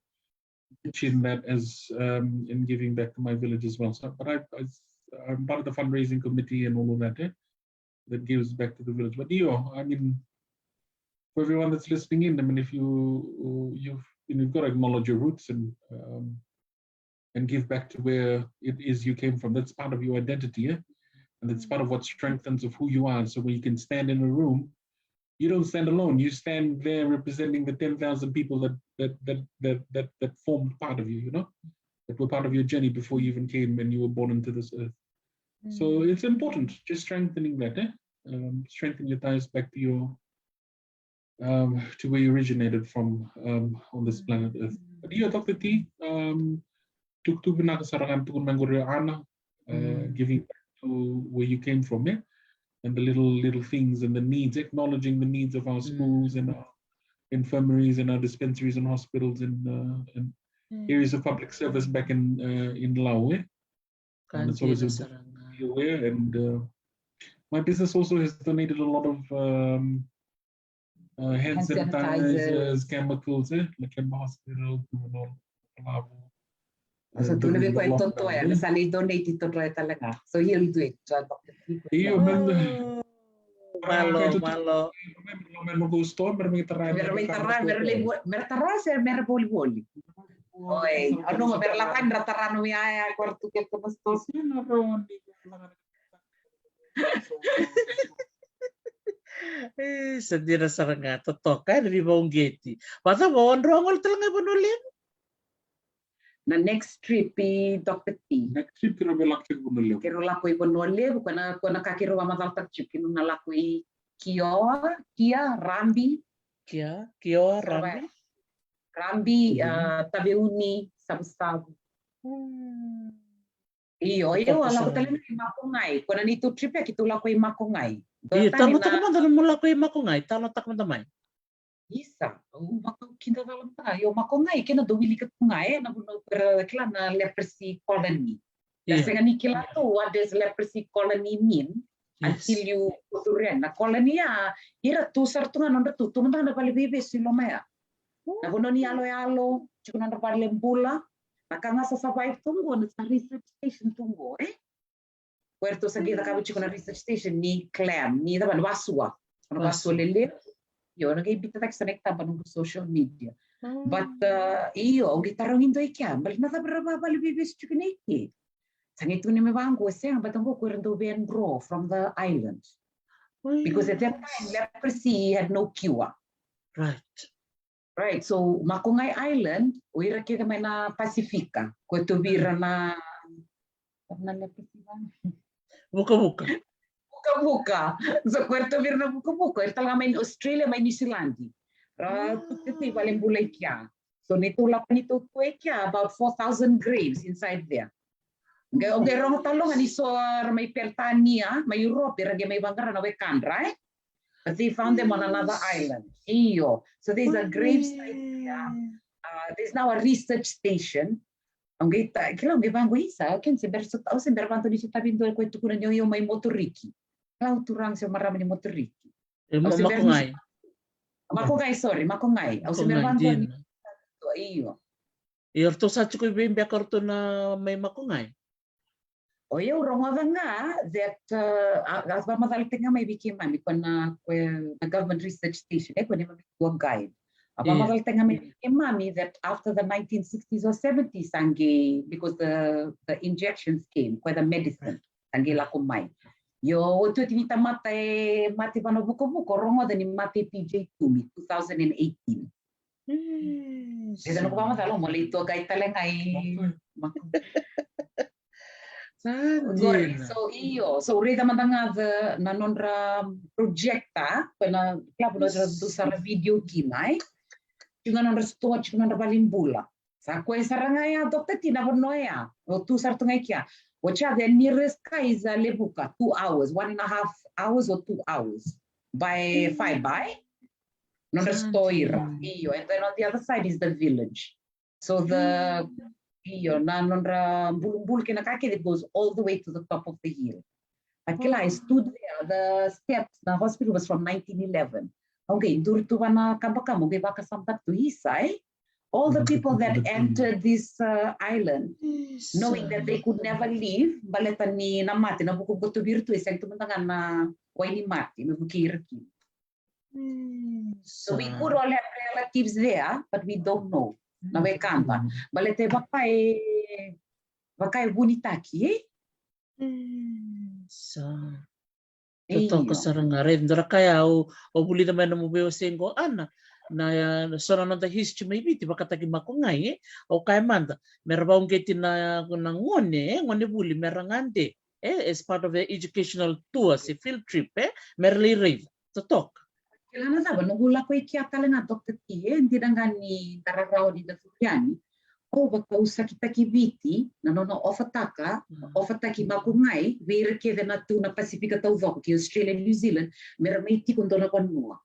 pitch in that as, um, in giving back to my village as well. So, but I, I, I'm part of the fundraising committee and all of that, eh, that gives back to the village. But io, I mean, for everyone that's listening in, I mean, if you, you've, and you've got to acknowledge your roots and, um, and give back to where it is you came from. That's part of your identity, yeah? And that's part of what strengthens of who you are. So when you can stand in a room, you don't stand alone. You stand there representing the ten thousand people that that that that that that formed part of you, you know, that were part of your journey before you even came and you were born into this earth. So it's important, just strengthening that, eh? Um, strengthen your ties back to your um, to where you originated from, um, on this planet Earth. But yeah, Doctor T, um, tukutuku vinaka sara ga na tukuna mai qori o Ana, uh, giving back to where you came from, eh? And the little, little things and the needs, acknowledging the needs of our schools and our infirmaries and our dispensaries and hospitals and, uh, and areas of public service back in, uh, in Lau, eh? And it's always important to be aware. And, uh, my business also has donated a lot of, um, uh, hand sanitizers, chemicals, eh? Lakeba Hospital, Tuvanolo, Kalavo. Sa tu na veika e totoya, sa ni donate totoya tale ga. So he'll do it. Io, man. Malo, malo. Mera mai tara, mera mai tara, mera lai vo-, mera tara se mera volivoli. Oi, au nanuma mera lako yani ra tara nomu yaya, qori tu kece na sitoa. E, sa dina sara ga, totoka, e, ni veivakauqeti. Vacava, o drau gole tale ga i Vanua Levu? Na next trip i Doctor T. Next trip keirau via lako i Vanua Levu. Keirau lako i Vanua Levu, ko na, ko na ka keirau vakamacalataka tiko, keirau na lako i Kioa, Kia, Rabi. Kia, Kioa, Rabi. Rabi, ah, Taveuni, Savusavu. Io, io, a lako tale mai Makogai. Ko na neitou trip ya keitou lako i Makogai. Io, talanoataka mada na nomu lako i Makogai, talanoataka mada mai. Isa, au vakaukidacala mada. Io, Makogai, kena dau wilika tu ga, e, na vanua ko era kila na leprosy colony. Na sega ni kila tu what does leprosy colony mean until you go through it. Na colony ya, ira tu sara tu ga nodra tu, tu mada ga na vale veivesu i loma ya. Na vanua ni yaloyalo, tiko nodra vale bula. Na ka ga sa survive tu qo, na sa research station tu qo, e? Ko eratou sa qai cakava tiko na research station ni clam, ni cava, na vasua. Na vasua lelevu. Io, na qai biuta cake sa na itaba noqu social media. But, uh, io, au qai tarogi dua i kea, baleta na cava ra vavale veivesu tiko nei ke. Sa qai tukuni mai vaqo, sega, baleta qo ko era dau via draw from the island. Because at that time, leprosy had no cure. Right. Right, so Makogai Island, o ira kece mai na Pasifika, ko e tovi ira na, na leprosy vale. Vukavuka. Vukavuka. So ko e tovi ira na vukavuka, era tale ga mai Australia, mai New Zealand. Ra tu kece i vale bula i kea. So neitou lako neitou tu i kea, about four thousand graves inside there. Qai, qai rogo tale ga ni so ra mai Peritania, mai Europe, ra qai mai vaqara na wekadra, e? But they found them on another island. Io. So there's a grave site there. Uh, there's now a research station. Au qai ta, kila au qai vaqo, isa, au kena se bera sota, au se bera vaqo ni sotavi dua ko e tukuna ni o io mai Moturiki. Kila au turaga se marama ni Moturiki. E, Makogai. Makogai, sorry, Makogai. Au se bera vaqo ni, io. Ia, ratou sa tiko i vei beka ratou na mai Makogai? O yau rogoca ga that, uh, a, a vakamacalataki ga mai vei keimami, ko na, ko na government research station, e, ko neimami tour guide. A vakamacalataki ga mai vei keimami that after the nineteen sixties or seventies, sa qai, because the, the injections came, ko the medicine, sa qai lako mai. Io, otioti ni tamata e mate vana vukavuka, o rogoca ni mate P J Toomey, two thousand and eighteen. Io, sa noqu vakamacala mo lai tour guide tale ga i Makogai. Sa dina. So, io, so raica mada ga na nodra projector, ko na club nodra dau sara video kina, e? Tiko ga nodra store, tiko nodra vale ni bula. Sa koya sara ga ya, Doctor T, na vanua ya. O tu sara tu ga i kea. O ya, the nearest ka is a Levuka, two hours, one and a half hours or two hours. By five by. Nodra store ira. Io, and then on the other side is the village. So the, io, na nodra bulubulu kei na ka kece goes all the way to the top of the hill. But kila, I stood there, the steps, the hospital was from nineteen eleven. Okay, duri tu vana kabakaba, okay, vakasamataka tu, isa, e? All the people that entered this, uh, island, knowing that they could never leave, baleta ni na mate, na vuku koto viri tu, e sega tu mada ga na wai ni mate me vukei ira kina. So we could all have relatives there, but we don't know. Na wekada. Baleta e vaka e, vaka e vunitaki, e? Sa. Totoka sara ga. Raica, dua na ka ya au, au vulica mai na nomu veiwasei qo, Ana. Na, na so na noda history mai Viti, vakataki Makogai, e? Au kaya mada, me ra vauqeti na, na gone, e? Gone vuli, me ra gade, e? As part of the educational tour, se field trip, e? Me ra lai raica. Totoka. Kila na cava, noqu lako i kea tale ga, Doctor T, e? Dina ga ni da rarawa ni da curu yani. Au vakausakitaki Viti, na nona ofataka, ofataki Makogai vei ira kece na tu na Pasifika taucoko, kei Australia, New Zealand, me ra mai tiko dua na vanua.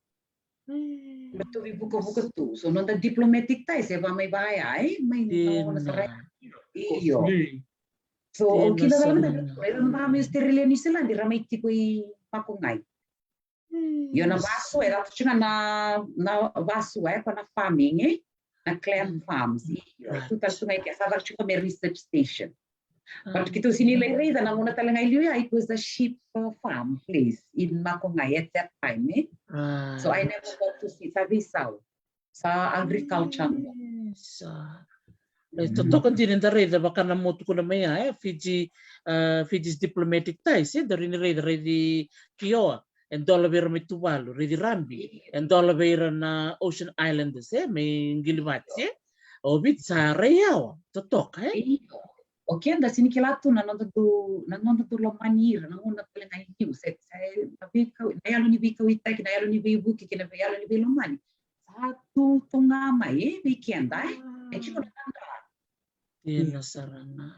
Na tu veivukavuka tu. So noda diplomatic ties e va mai vaya, e? Mai na nona sara. Io. So o kila vei na tu, e, na mai Australia, New Zealand, ra mai tiko i Makogai. Io, na vasu e ratu tiko na, na vasu e ko na farming, e? Na clam farms. Io, tu tale tu ga i ke, sa ratu tiko me research station. But keitou sini lai raica na gauna tale ga i liu ya, it was a sheep, uh, farm place in Makogai at that time, e? So I never got to see, sa veisau. Sa agriculture. Sa. E totoka dina da raica vaka na mo tukuna mai ya, e, Fiji, e, Fiji's diplomatic ties, e, da rini raica, raici Kioa, e dola vei ira mai Tuvalu, raici Rabi, e dola vei ira na Ocean Islanders, e, mai Qilivati, e. O Viti sa rai yawa, totoka, e. Io. O keda sini kila tu na noda dau, na noda dau lomani ira, na gauna tale ga i liu, se, se, na veikau, na yalo ni veikauitaki, na yalo ni veivuke, kei na yalo ni veilomani. Sa tu, tu ga mai, e, vei keda, e? E tiko na dra. Dina sara ga.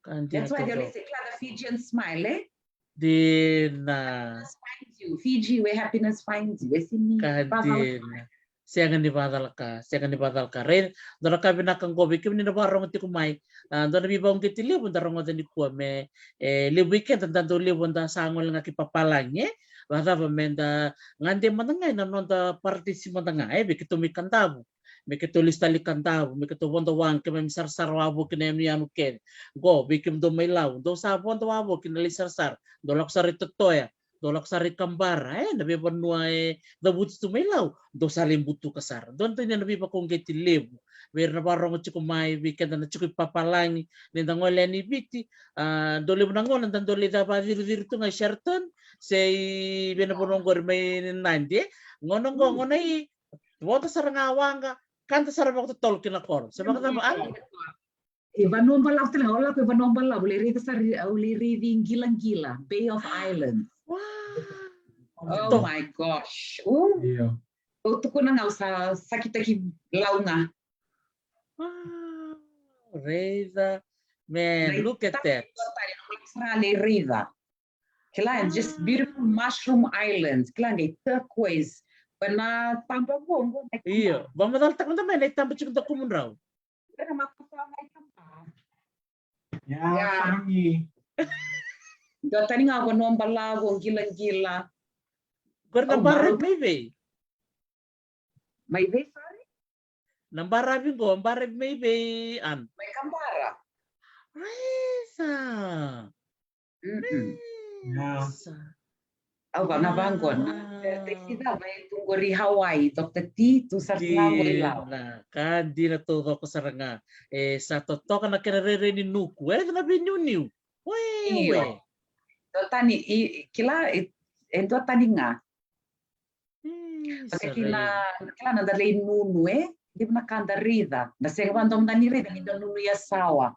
Ka dina. That's why they always say, "Kila the Fijian smile," e? Dina. Happiness finds you. Fiji, where happiness finds you. E sini. Ka dina. Sega ni vacalaka, sega ni vacalaka. Raica, dua na ka vinaka qo vei kemuni na vakarorogo tiko mai. A, dua na veivauqeti levu da rogoca nikua me, e, levu vei keda da dau levu da sa gole ga ki papalagi, e? Vacava me da gade mada ga ena noda paradise mada ga, e, vei keitou mai Kadavu. Me keitou lesu tale i Kadavu, me keitou vodo waqa, keimami sarasara wavoki na yanuyanu kece. Qo, vei kemudou mai Lau, dou sa vodo wavoki na lai sarasara. Dou lako sara i Totoya, dou lako sara i Kabara, e, na veivanua e cavuti tu mai Lau, dou sa lai butuka sara. Dua na veivakauqeti levu vei ira na vakarorogo tiko mai, vei keda na tiko i papalagi, ni da gole yani i Viti, a, dau levu na gauna da dau lai cava ciriciri tu ga i Sheraton, se i vei na vanua qori mai Nadi, e. Gauna qo, gauna i vodo sara ga waqa, kada sara vakatotolo ki na koro. Se vakacava, Ana? E vanua balavu tale ga, o lako e vanua balavu, o lai raica sara, o lai raici Qilaqila, Bay of Islands. Wow. Oh my gosh. Io. Au tukuna ga au sa sakitaki Lau ga. Wow. Raica. Man, look at that. Sa lai raica. Kila, and just beautiful mushroom islands. Kila, qai turquoise. Ba na taba qo. Io, vakamacalataka mada mai na itaba tiko dakumadrau. Ia, ia. Dua tani ga vanua balavu, Qilaqila. Qori na baravi mai vei? Mai vei, sorry? Na baravi qo, baravi mai vei, Ana? Mai Kabara. Raica. Ia. Au vaka vaqo na. Raici cava e tu qori Hawaii, Doctor T, tu sara tu ga qori Lau. Ka dina taucoko sara ga. E sa totoka na kena rairai ni nuku. E raica na veiniuniu. Oi, io. Dua tani, i, kila, e, e dua tani ga. Vata kei na, kila na da lai nunu, e? Levu na ka da raica. Da sega vaka dua mada ni raica ni da nunu i Yasawa.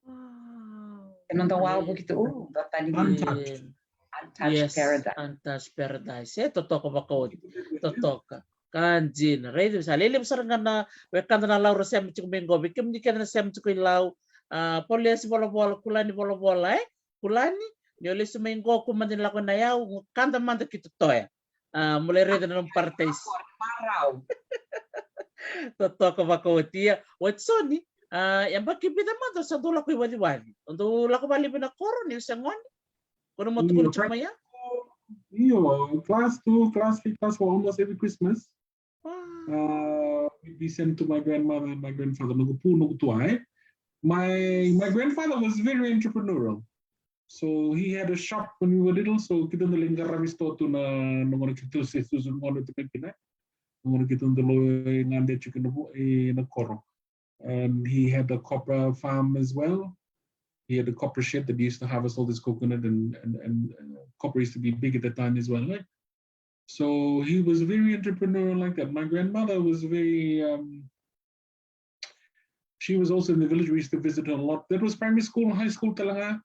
Wow. E noda wavoki tu, o, dua tani ga. Untouched. Untouched paradise. Untouched paradise. E, totoka vakaoti. Totoka. Ka dina. Raica, sa lelevu sara ga na wekada na Lau ra sema tiko mai qo. Vei kemuni kece na sema tiko i Lau. A, Poliasi Volavola, Kulani Volavola, e? Kulani, ni o lesu mai qo, kua mada ni lako ina yau, mo kada mada ki Totoya. A, mo lai raica na nomu paradise. Marau. Totoka vakaoti, ia. Watisoni, a, yabaki vica mada o sa dau lako i waciwaci. O dau lako vakalevu ina koro, niu se gone. Ko na mo tukuna tiko mai ya? Io, class two, class three, class four, almost every Christmas. Wow. Uh, we'd be sent to my grandmother and my grandfather. Noqu pu, noqu tua, e? My, my grandfather was very entrepreneurial. So he had a shop when we were little, so keitou dau lai qaravi store tu na, na gauna keitou se susu gauna tu mai kina. Na gauna keitou dau lai gade tiko na vo-, e, na koro. and he had a copra farm as well. He had a copra shed that he used to harvest all this coconut, and and, and uh, copra used to be big at the time as well, right? So he was very entrepreneurial like that. My grandmother was very, um, she was also in the village. We used to visit her a lot. That was primary school, high school tale ga.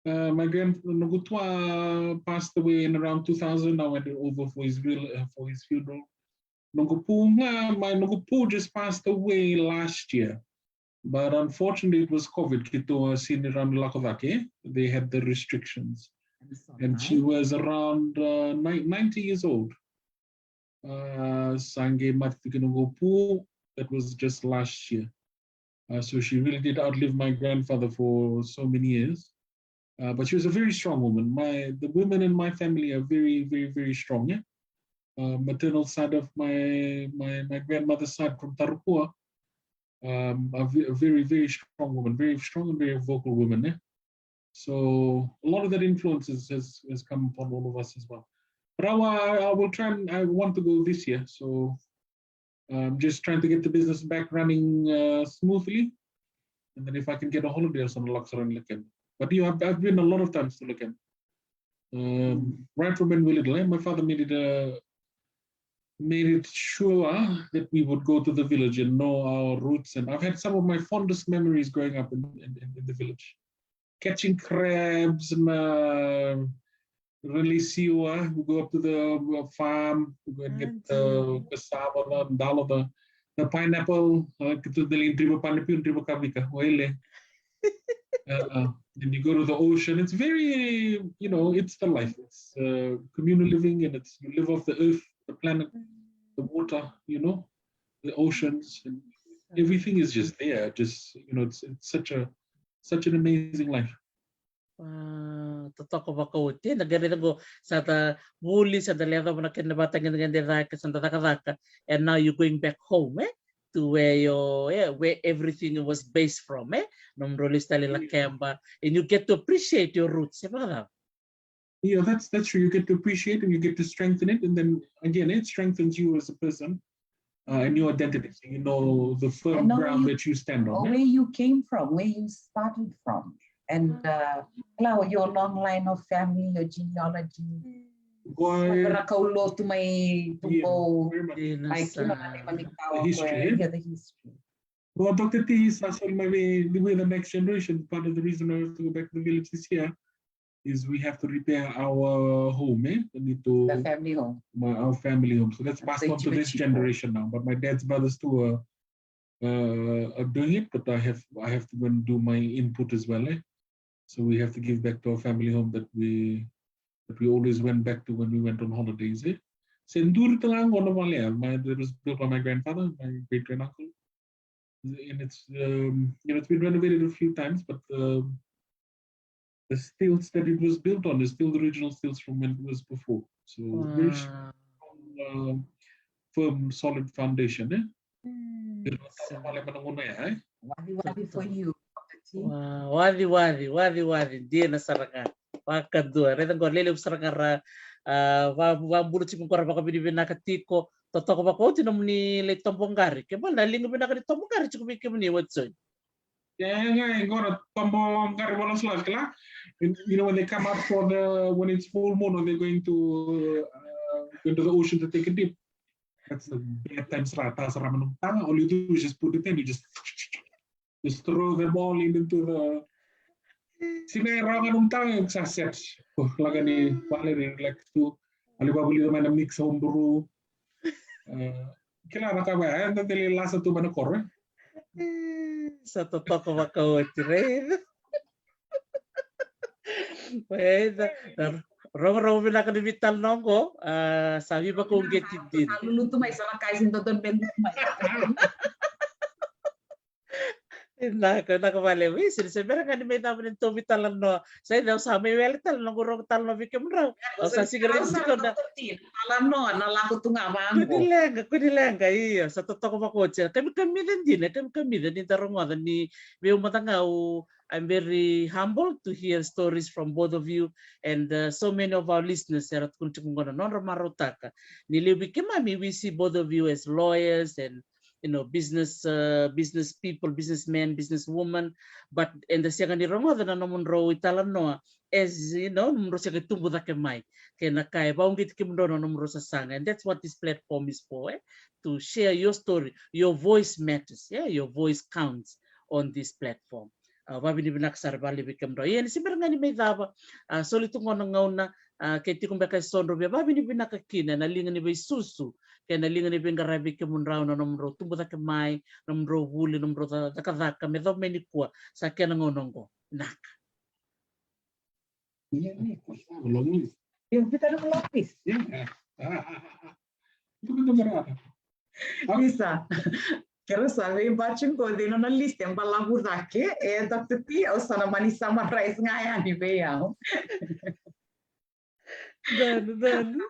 Uh, my grand, noqu tua passed away in around two thousand. I went over for his real, uh, for his funeral. Noqu pu ga, my noqu pu just passed away last year. But unfortunately, it was COVID. Keitou a sini rawa ni lako cake. They had the restrictions. And she was around uh, ni- ninety years old. Uh, sa qai mate tiko noqu pu, that was just last year. Uh, so she really did outlive my grandfather for so many years. Uh, but she was a very strong woman. My the women in my family are very, very, very strong. Yeah? Uh, maternal side of my my my grandmother's side from Tarawa, um, a, ve- a very, very strong woman, very strong and very vocal woman. Eh? So a lot of that influence has, has, has come upon all of us as well. But I, wa- I will try and I want to go this year. So I'm just trying to get the business back running uh, smoothly. And then if I can get a holiday or something, I'll But you know, I've, I've been a lot of times to Laken. Um, right from when we were little, eh? My father made it uh, made it sure that we would go to the village and know our roots. And I've had some of my fondest memories growing up in, in, in the village. Catching crabs and uh, release you, uh, we go up to the uh, farm, we go and get the cassava, the dalo, the, the pineapple, uh, keitou dali ni driva pineapple, driva kavika, oile. Uh, uh, then you go to the ocean. It's very, you know, it's the life. It's uh, communal living, and it's you live off the earth, the planet, the water, you know, the oceans, and everything is just there. Just you know, it's it's such a such an amazing life. Wow, totoka vakaoti. Na qai raica qo sa da vuli, sa da lai yacova na kena vakatagedegede cake, sa da cakacaka. And now you're going back home, eh? To where your yeah, where everything was based from, eh? Nomudrau lesu tale i Lakeba. And you get to appreciate your roots, e vakacava? Yeah, that's that's true. You get to appreciate and you get to strengthen it, and then again, it strengthens you as a person uh, and your identity. So you know the firm ground you, that you stand on. Where you came from, where you started from, and uh, your long line of family, your genealogy. Sa ra kaulotu mai Tubou, like you know, the history. Yeah, the history. Well, Doctor T is also my way with the next generation. Part of the reason I have to go back to the village this year is we have to repair our home, eh? We need to the family home. My, our family home. So that's passed on to this generation now. But my dad's brothers too are, uh, are doing it, but I have I have to go and do my input as well, eh? So we have to give back to our family home that we that we always went back to when we went on holidays, eh? Senduri tala qo na vale, my that was built by my grandfather, my great grand uncle. And it's um, you know it's been renovated a few times, but the the stilts that it was built on is still the original stilts from when it was before. So wow. Very strong, uh, firm, solid foundation, eh? Mm, waciwaci for you. Waciwaci, waciwaci, waciwaci. Dina sara ga. Vakadua. Raica qo lelevu sara ga ra. Vabula tiko qo ra vakavinavinaka tiko. Totoka vakaoti nomuni lai tobo qari. Ke bale na liga vinaka ni tobo qari tiko vei kemuni, Watson. Ia, ia, ia, qo na tobo qari volasolasi kila. You know, when they come out for the, when it's full moon, or they're going to uh, into the ocean to take a dip. That's the bad time sara, ta sara manu tanga. All you do is just put it in, you just just throw them all in into the. Sina e rawa ga num tanga sa set. Lagani vale ni relax tu. Ali vavuli mai na mix homebrew. Kila na ka vaya, eda deli lasa tu mai na koro. Sa totoka vakaoti, right? Eda rogorogo vinaka ni vital noqo. Sa vivakauqeti dina. Lulutu mai sa na kai sin dodon ben lutu mai. Vinaka, vinaka valevu. Isi ni se bera ga ni mai cava ni tou vitalanoa. Sa i cau sa mai wele tale noqu rogo talanoa vei kemudrau. Au sa siga rau tiko na talanoa na lako tu ga vaqo. Kua ni leqa, kua ni leqa, io. Sa totoka vakaoti. Kami kamica dina, kami kamica ni da rogoca ni vei au mada ga au, I'm very humble to hear stories from both of you and uh, so many of our listeners era tukuna tiko qo na nodra marautaka. Ni levu vei keimami, we see both of you as lawyers and you know, business, uh, business people, businessmen, businesswoman, but eda sega ni rogoca na nomudrau italanoa as, you know, nomudrau sega tubu cake mai. Kei na ka e vauqeti kemudrau na nomudrau sasaga. And that's what this platform is for, eh? To share your story. Your voice matters, yeah? Your voice counts on this platform. Uh, vavinavinaka sara valevu vei kemudrau. Ia ni se bera ga ni mai cava, uh, soli tu gona gauna, uh, ke tiko beka e so drau via vavinavinaka kina ena liga ni veisusu kei na liga ni veiqaravi kemudrau na nomudrau tubu cake mai, nomudrau vuli, nomudrau ca-, cakacaka me cava mai nikua, sa kena gauna oqo. Naka. Ia, ni ko sa lomi. Ia, vita na lomi. Ia. Ah, ah, ah, ah. Itu betul berapa? Isa, kero sa vei bacin ko dei nona list e balavu cake, e Doctor T, au sa na mani summarize ga yani vei au. Donu, donu.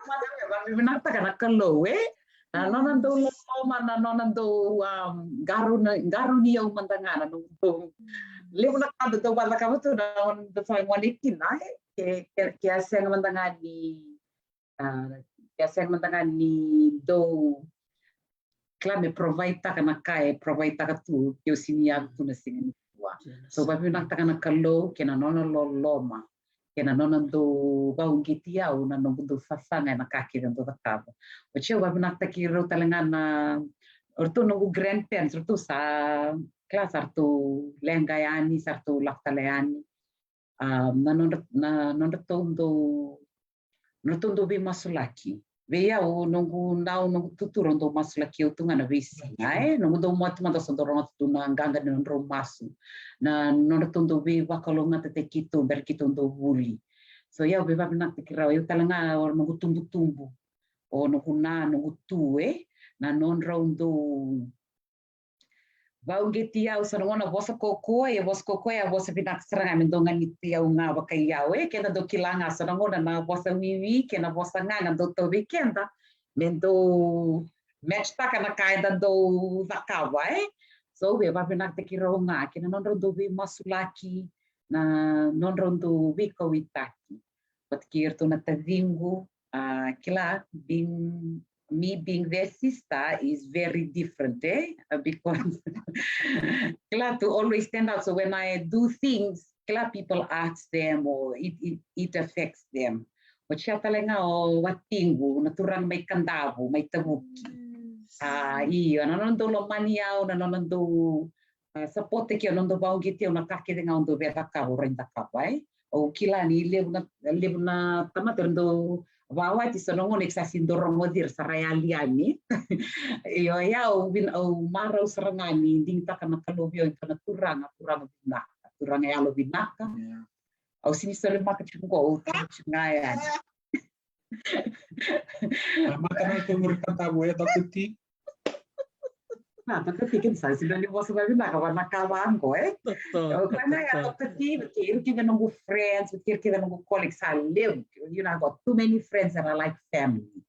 Vavinavinakataka na Kalou, e? Na nona dau loloma, na nona dau, um, qarauni, qarauni au mada ga na nona dau. Levu na ka dau vacakava tu na nona dau fai gone kina, e? Ke, ke, ke a sega mada ga ni, ah, ke a sega mada ga ni dau kila me provide taka na ka e provide taka tu, ke o sini yaco tu na siga nikua. So, vavinavinakataka na Kalou, kei na nona loloma, kei na nona dau vauqeti au na noqu dau sasaga ena ka kece dau cakava. Oti au vavinavinakataki rau tale ga na, o ratou noqu grandparents, ratou sa, kila sa ratou leqa yani, sa ratou lako tale yani. Ah, na nodra, na nodratou dau, nodratou dau veimasulaki. Vei au, noqu nau, noqu tuturu, dau masulaki au tu ga na veisiga, e? Noqu dau moce mada sa dau rogoca tu na qaqa ni nodrau masu. Na nodratou dau veivakalougatataki keitou, bera keitou dau vuli. So, ia, au veivavinakataki rau, au tale ga, o noqu tubutubu, o noqu na, noqu tu, e? Na nodrau dau vauqeti au, sa na gauna vosa kokoya, e vosa kokoya, a vosa vinaka sara ga me dau ganiti au ga vakai au, e, keda dau kila ga, sa na gauna na vosa wiwi, kei na vosa gaga dau tau vei keda, me dau match taka na ka eda dau cakava, e. So, au via vavinakataki rau ga, kei na nodrau dau veimasulaki, na nodrau dau veikauwaitaki. Vata kei iratou na taciqu, ah, kila, being, me being their sister is very different, eh? Uh, because kila, to always stand out. So when I do things, kila, people ask them or it, it, it affects them. Oti ya tale ga o watiqu, na turaga mai Kadavu, mai Tavuki. Ah, io, na nona dau lomani au, na nona dau, ah, support-taki au, na nona dau vauqeti au, na ka kece ga au dau via cakava, au rawa ni cakava, e? Au kila ni levu na, levu na tamata era dau vawati, so na gauna iko sa sega ni dau rogoci ira, sa ra yali yani. Io, ia au vin-, au marau sara ga ni digitaka na Kalou vei au, iko na turaga, turaga vinaka, turaga yalovinaka. Au sega ni solimaka tiko qo, au tiko ga yani. A mata na tou muri Kadavu, e, Doctor T? Na, Doctor T, kena sa sega ni vosa vavinaka vua na ka vaqo, e? Totoka, totoka. Kila ga ya, Doctor T, vata kei ira kece noqu friends, vata kei ira kece noqu colleagues, sa levu. You know, I got too many friends that are like family.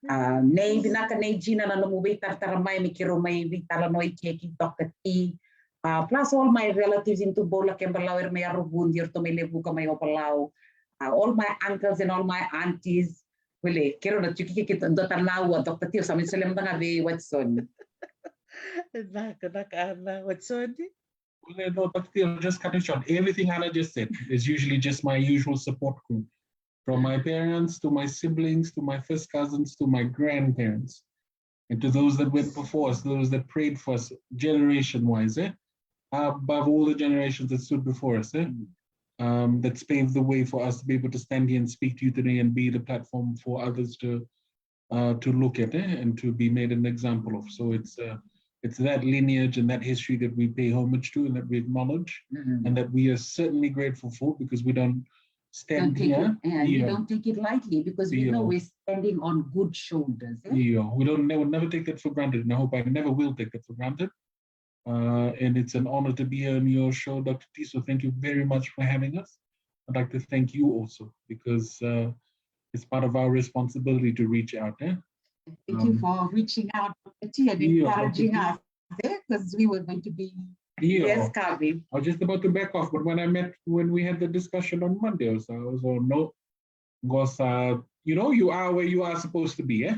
Ah, nei vinaka, nei Gina, na nomu veitaratara mai me keirau mai veitalanoa i ke kei Doctor T. Ah, plus all my relatives in Tuboula, Kebalau, era mai Yaravudi, eratou mai Levuka, mai Ovalau. Ah, all my uncles and all my aunties. Wele, keirau na tiko kei, kei Doctor Naua, Doctor T, au sa mai solia mada ga vei Watson. Naka, naka, Ana, Watson. Wele, no, Doctor T, I'll just cut it short. Everything Ana just said is usually just my usual support group. From my parents to my siblings to my first cousins to my grandparents. And to those that went before us, those that prayed for us generation-wise, eh? Above all the generations that stood before us, eh? Um, that's paved the way for us to be able to stand here and speak to you today and be the platform for others to, uh, to look at, eh? And to be made an example of. So it's, uh, it's that lineage and that history that we pay homage to and that we acknowledge and that we are certainly grateful for, because we don't stand here. Don't take it, yeah, you don't take it lightly, because we know we're standing on good shoulders, eh? Yeah, we don't, never, never take that for granted, and I hope I never will take that for granted. Uh, and it's an honor to be here on your show, Doctor T, so thank you very much for having us. I'd like to thank you also, because, uh, it's part of our responsibility to reach out, eh? Thank you for reaching out, Doctor T, and encouraging us, eh? Because we were going to be less coming. I was just about to back off, but when I met, when we had the discussion on Monday, I was, I was, oh, no. Because, uh, you know, you are where you are supposed to be, eh?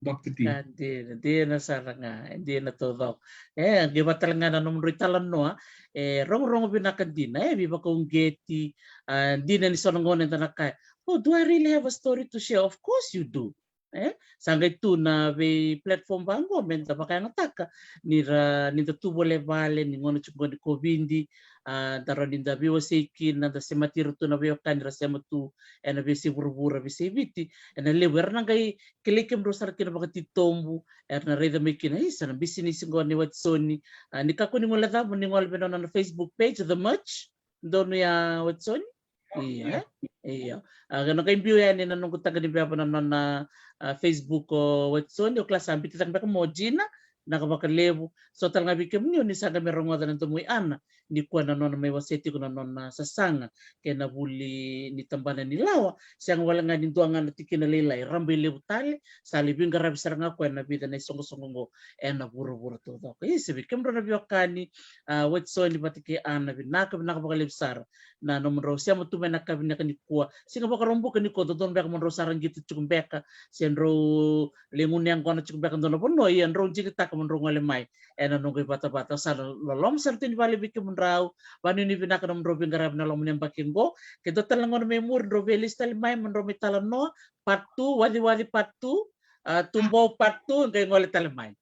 Doctor T. Ka dina, dina sara ga, e dina taucoko. E, qai vaka tale ga na nomudrau italanoa, e rogorogo vinaka dina, e veivakauqeti, a, dina ni so na gauna eda na kaya, "Oh, do I really have a story to share?" Of course you do. E, sa qai tu na vei platform vaqo me da vakayagataka ni ra, ni da tu volevale, ni gauna tiko qo ni Kovidi, a, da rawa ni da veiwasei kina, da semati ira tu na veiwekani ra sema tu ena veisei vuravura, veisei Viti, ena levu era na qai kilai kemudrau sara kina vakatitobu, era na raica mai kina, "Isa, na bisinisi qo ni Watisoni." A, ni kakua ni guilecava, ni gole vei nona na Facebook page, The Merch, donu ya Watisoni? Io, io. A, na qai biu yani na noqu taqa ni beba na nona, a, Facebook o Watisoni, o kila sa biuta cake beka mo Gina, vinaka vakalevu. So tale ga vei kemuni o ni sa qai mai rogoca na domo i Ana, nikua na nona mai wasea tiko na nona sasaga kei na vuli ni tabana ni lawa. Sega wale ga ni dua ga na tikina lailai, rabailevu tale, sa lai veiqaravi sara ga koya ena vica na isoqosoqo qo ena vuravura taucoko. Isa, vei kemudrau na veiwekani, a, Watisoni vata kei Ana, vinaka, vinaka vakalevu sara na nomudrau sema tu mai na ka vinaka nikua. Siga Vakaraubuka nikua, dodonu beka mo drau sara qito tiko beka, se drau lai gunu yaqona tiko beka dua na vanua, ia drau digitaka mo drau gole mai ena noqu ivatavata. Au sa loloma sara tu ni vale vei kemudrau, vakanuinui vinaka na nomudrau veiqaravi na loma ni yabaki qo. Ke dua tale na gauna mai muri drau veilesu tale mai mo drau mai talanoa, part two, Waciwaci part two, a, Tubou part two, qai gole tale mai.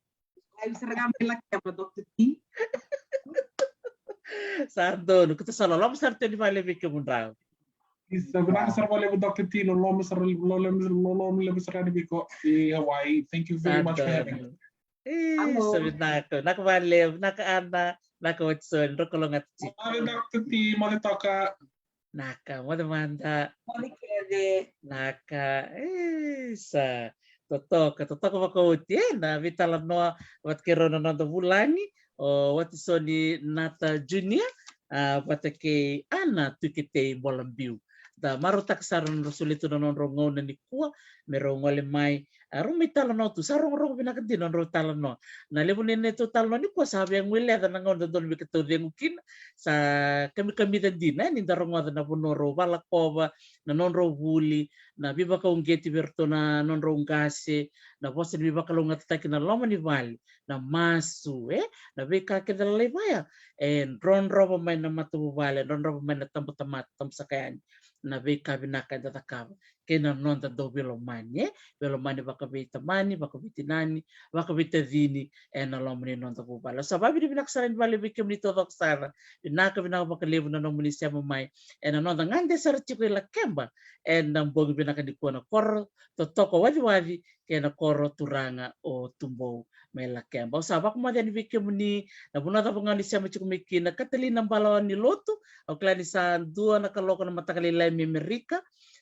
Ai, sara ga mai Lakeba, Doctor T. Sa donu, keitou sa loloma sara tu ni vale vei kemudrau. Isa, vinaka sara vakalevu, Doctor T, loloma sara, loloma, loloma levu sara yani vei iko i Hawaii. Thank you very much for having me. Isa, vinaka, vinaka vakalevu, vinaka Ana, vinaka Watisoni, drau kalougata tiko. Moce Doctor T, moce toka. Naka, moce mada. Moce kece. Naka, isa. Totoka, totoka vakaoti, e, na veitalanoa vata kei rau na noda vulagi, o Watisoni Nata Junior, a, vata kei Ana Tuiketei Bolabiu. Da marautaka sara na nodrau solia tu na nodrau gauna nikua me rau gole mai, a, rau mai talanoa tu, sa rogorogo vinaka dina na nodrau talanoa. Na levu ni neitou talanoa nikua sa via guileca na gauna dodonu me keitou cegu kina, sa kamikamica dina, e, ni da rogoca na vanua rau valakova, na nodrau vuli, na veivakauqeti vei iratou na nodrau qase, na vosa ni veivakalougatataki na loma ni vale, na masu, e, na veika kece lalai vaya, e drodrova mai na matavuvale, e drodrova mai na tabatamata, tabasaka yani na veika vinaka eda cakava kei na noda dau veilomani, e, veilomani vakaveitamani, vakaveitinani, vakaveitacini ena loma ni noda vuvale. Au sa vakavinavinaka sara yani vakalevu vei kemuni taucoko sara. Vinaka, vinaka vakalevu na nomuni sema mai ena noda gade sara tiko i Lakeba ena bogi vinaka nikua, na koro totoka o Waciwaci kei na koro turaga o Tubou mai Lakeba. Au sa vakamoce yani vei kemuni na vanua cava ga ni sema tiko mai kina. Katalina Balawa ni Lotu, au kila ni sa dua na kaloko na mataka lailai mai Amerika.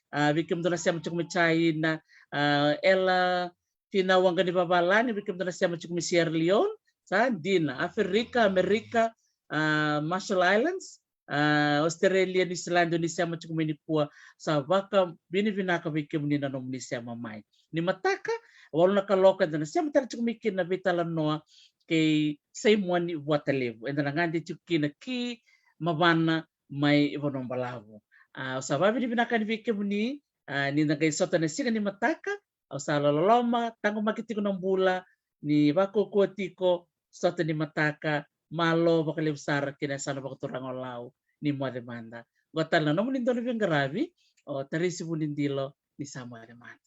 A, vei kemudou na sema tiko mai China, a, Ela Tina Waqanivavalagi, vei kemudou na sema tiko mai Sierra Leone, sa dina, Aferika, Amerika, a, Marshall Islands, a, Australia, New Zealand, ni sema tiko mai nikua, sa vakavinavinaka vei kemuni na nomuni sema mai. Ni mataka, walu na kaloko eda na sema tale tiko mai kina na veitalanoa kei Saimoni Vuatalevu. Eda na gade tiko kina ki Mavana mai Vanuabalavu. A, au sa vakavinavinaka yani vei kemuni, a, ni da qai sota na siga ni mataka, au sa loloma, taqomaki tiko na bula, ni vakaukauwa tiko, sota ni mataka, malo vakalevu sara ki na yasana vakaturaga o Lau, ni moce mada. Qo tale na nomuni dau ni veiqaravi, o Tarisi Vunidilo, ni sa moce mada.